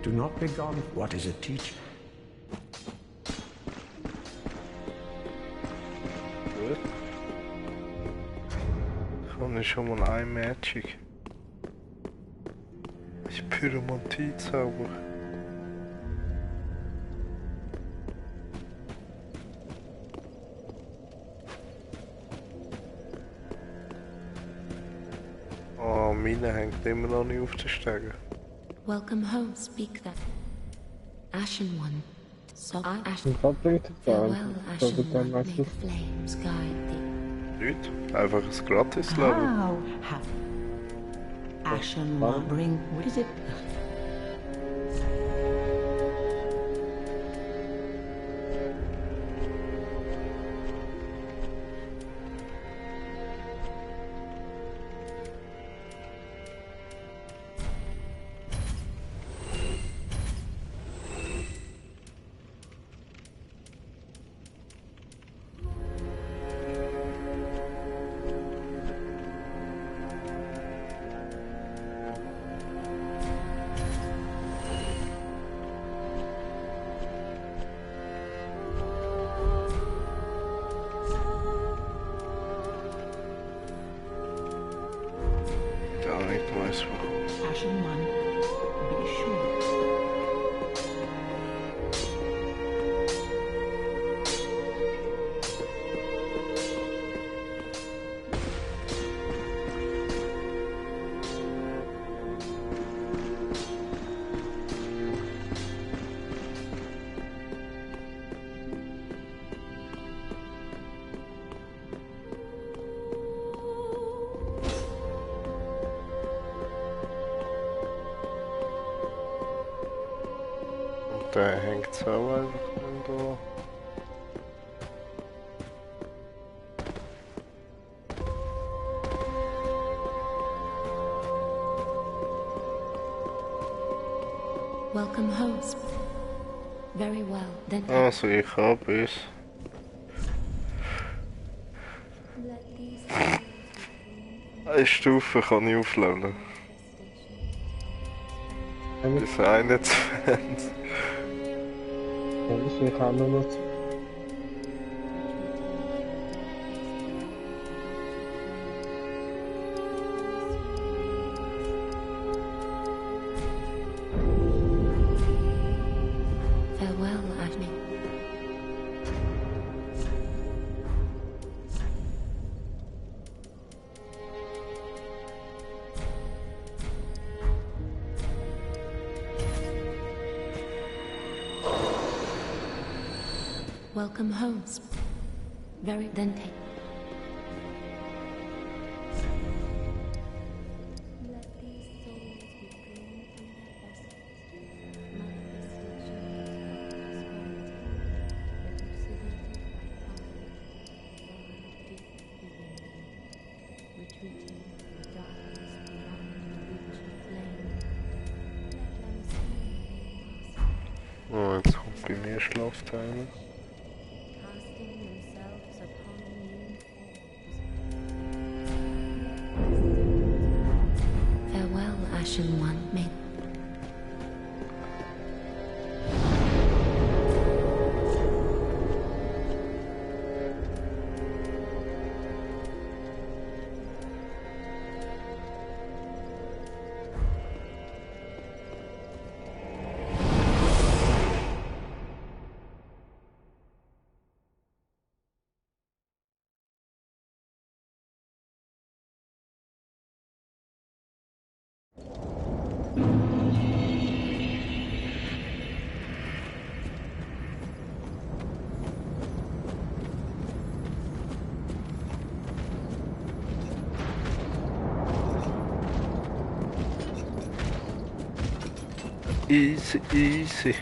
Do not be gone. What is a teacher?
Gut. Kann ich schon mal ein Magic. Ich Pyromantie-Zauber. Oh, meine hängt immer noch nicht auf den Stegen.
Welcome home, speak that. Ashen One. So Ashen.
Und was bringt er da?
Farewell,
So
Ashen
wird dann
One. May
meistens.
the flames guide thee.
Nicht? Einfach ein Gratis-Level.
How? Ashen One. Bring. What is it?
der hängt so einfach da.
Welcome, host. Very well, then.
Also, ich habe es. Eine Stufe kann ich aufladen. Bis 21.
Ja, ich kann nur noch.
Farewell, Agni. Welcome, host. Very then take.
Oh, jetzt kommt bei mir Schlaftimer.
Farewell, Ashen One. May
Easy, easy.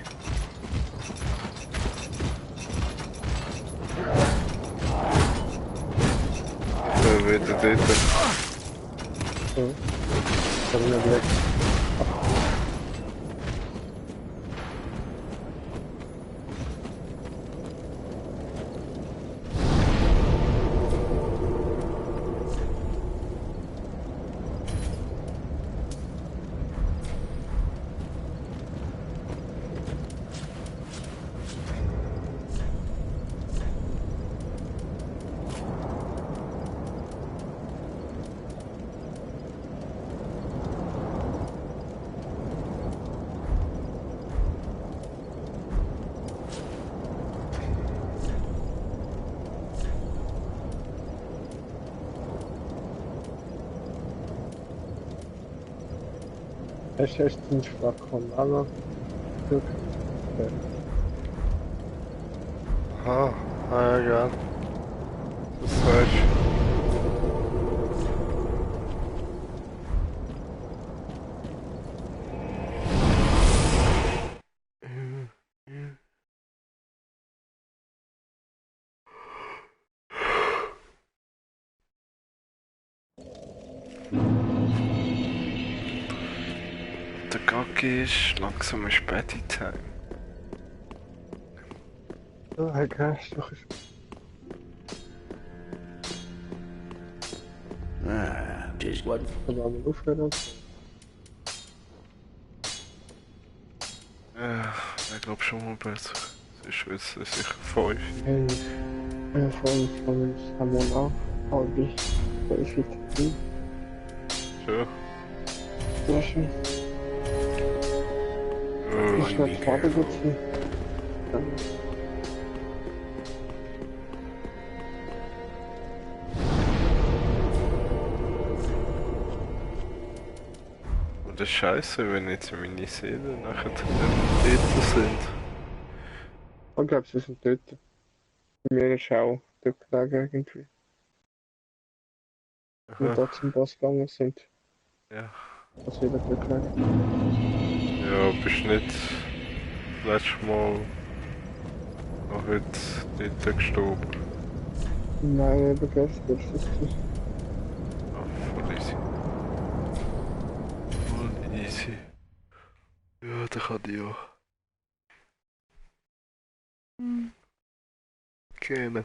So, wieder dort.
So. Ich habe ihn weg. Echt ziemlich schwach kommen, aber Glück. Okay.
Aha, ah ja. Das weißt du. Der Gaggi ist langsam spät in Time.
So, Herr Crash, doch ich.
Just what?
Kann man mal aufhören?
Ja, ich glaube schon mal besser. Es ist jetzt sicher 5.
Von Samon auch. Hobby. So ist es.
Schon.
Sehr schön. Ich werde gerade gut sein.
Und das ist scheiße, wenn jetzt meine Seelen nachher dort sind.
Ich glaube, sie sind dort. Bei mir ist auch dort gelegen irgendwie. Wir
Aha.
da zum Boss gegangen sind.
Ja.
Was wieder dort gelegen.
Ja, bist nicht letztes Mal noch heute dort gestorben.
Nein, eben gestern ist es.
Ah, voll easy. Voll easy. Ja, da kann ich auch. Gerne.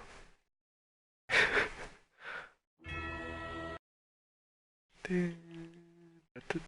Ding.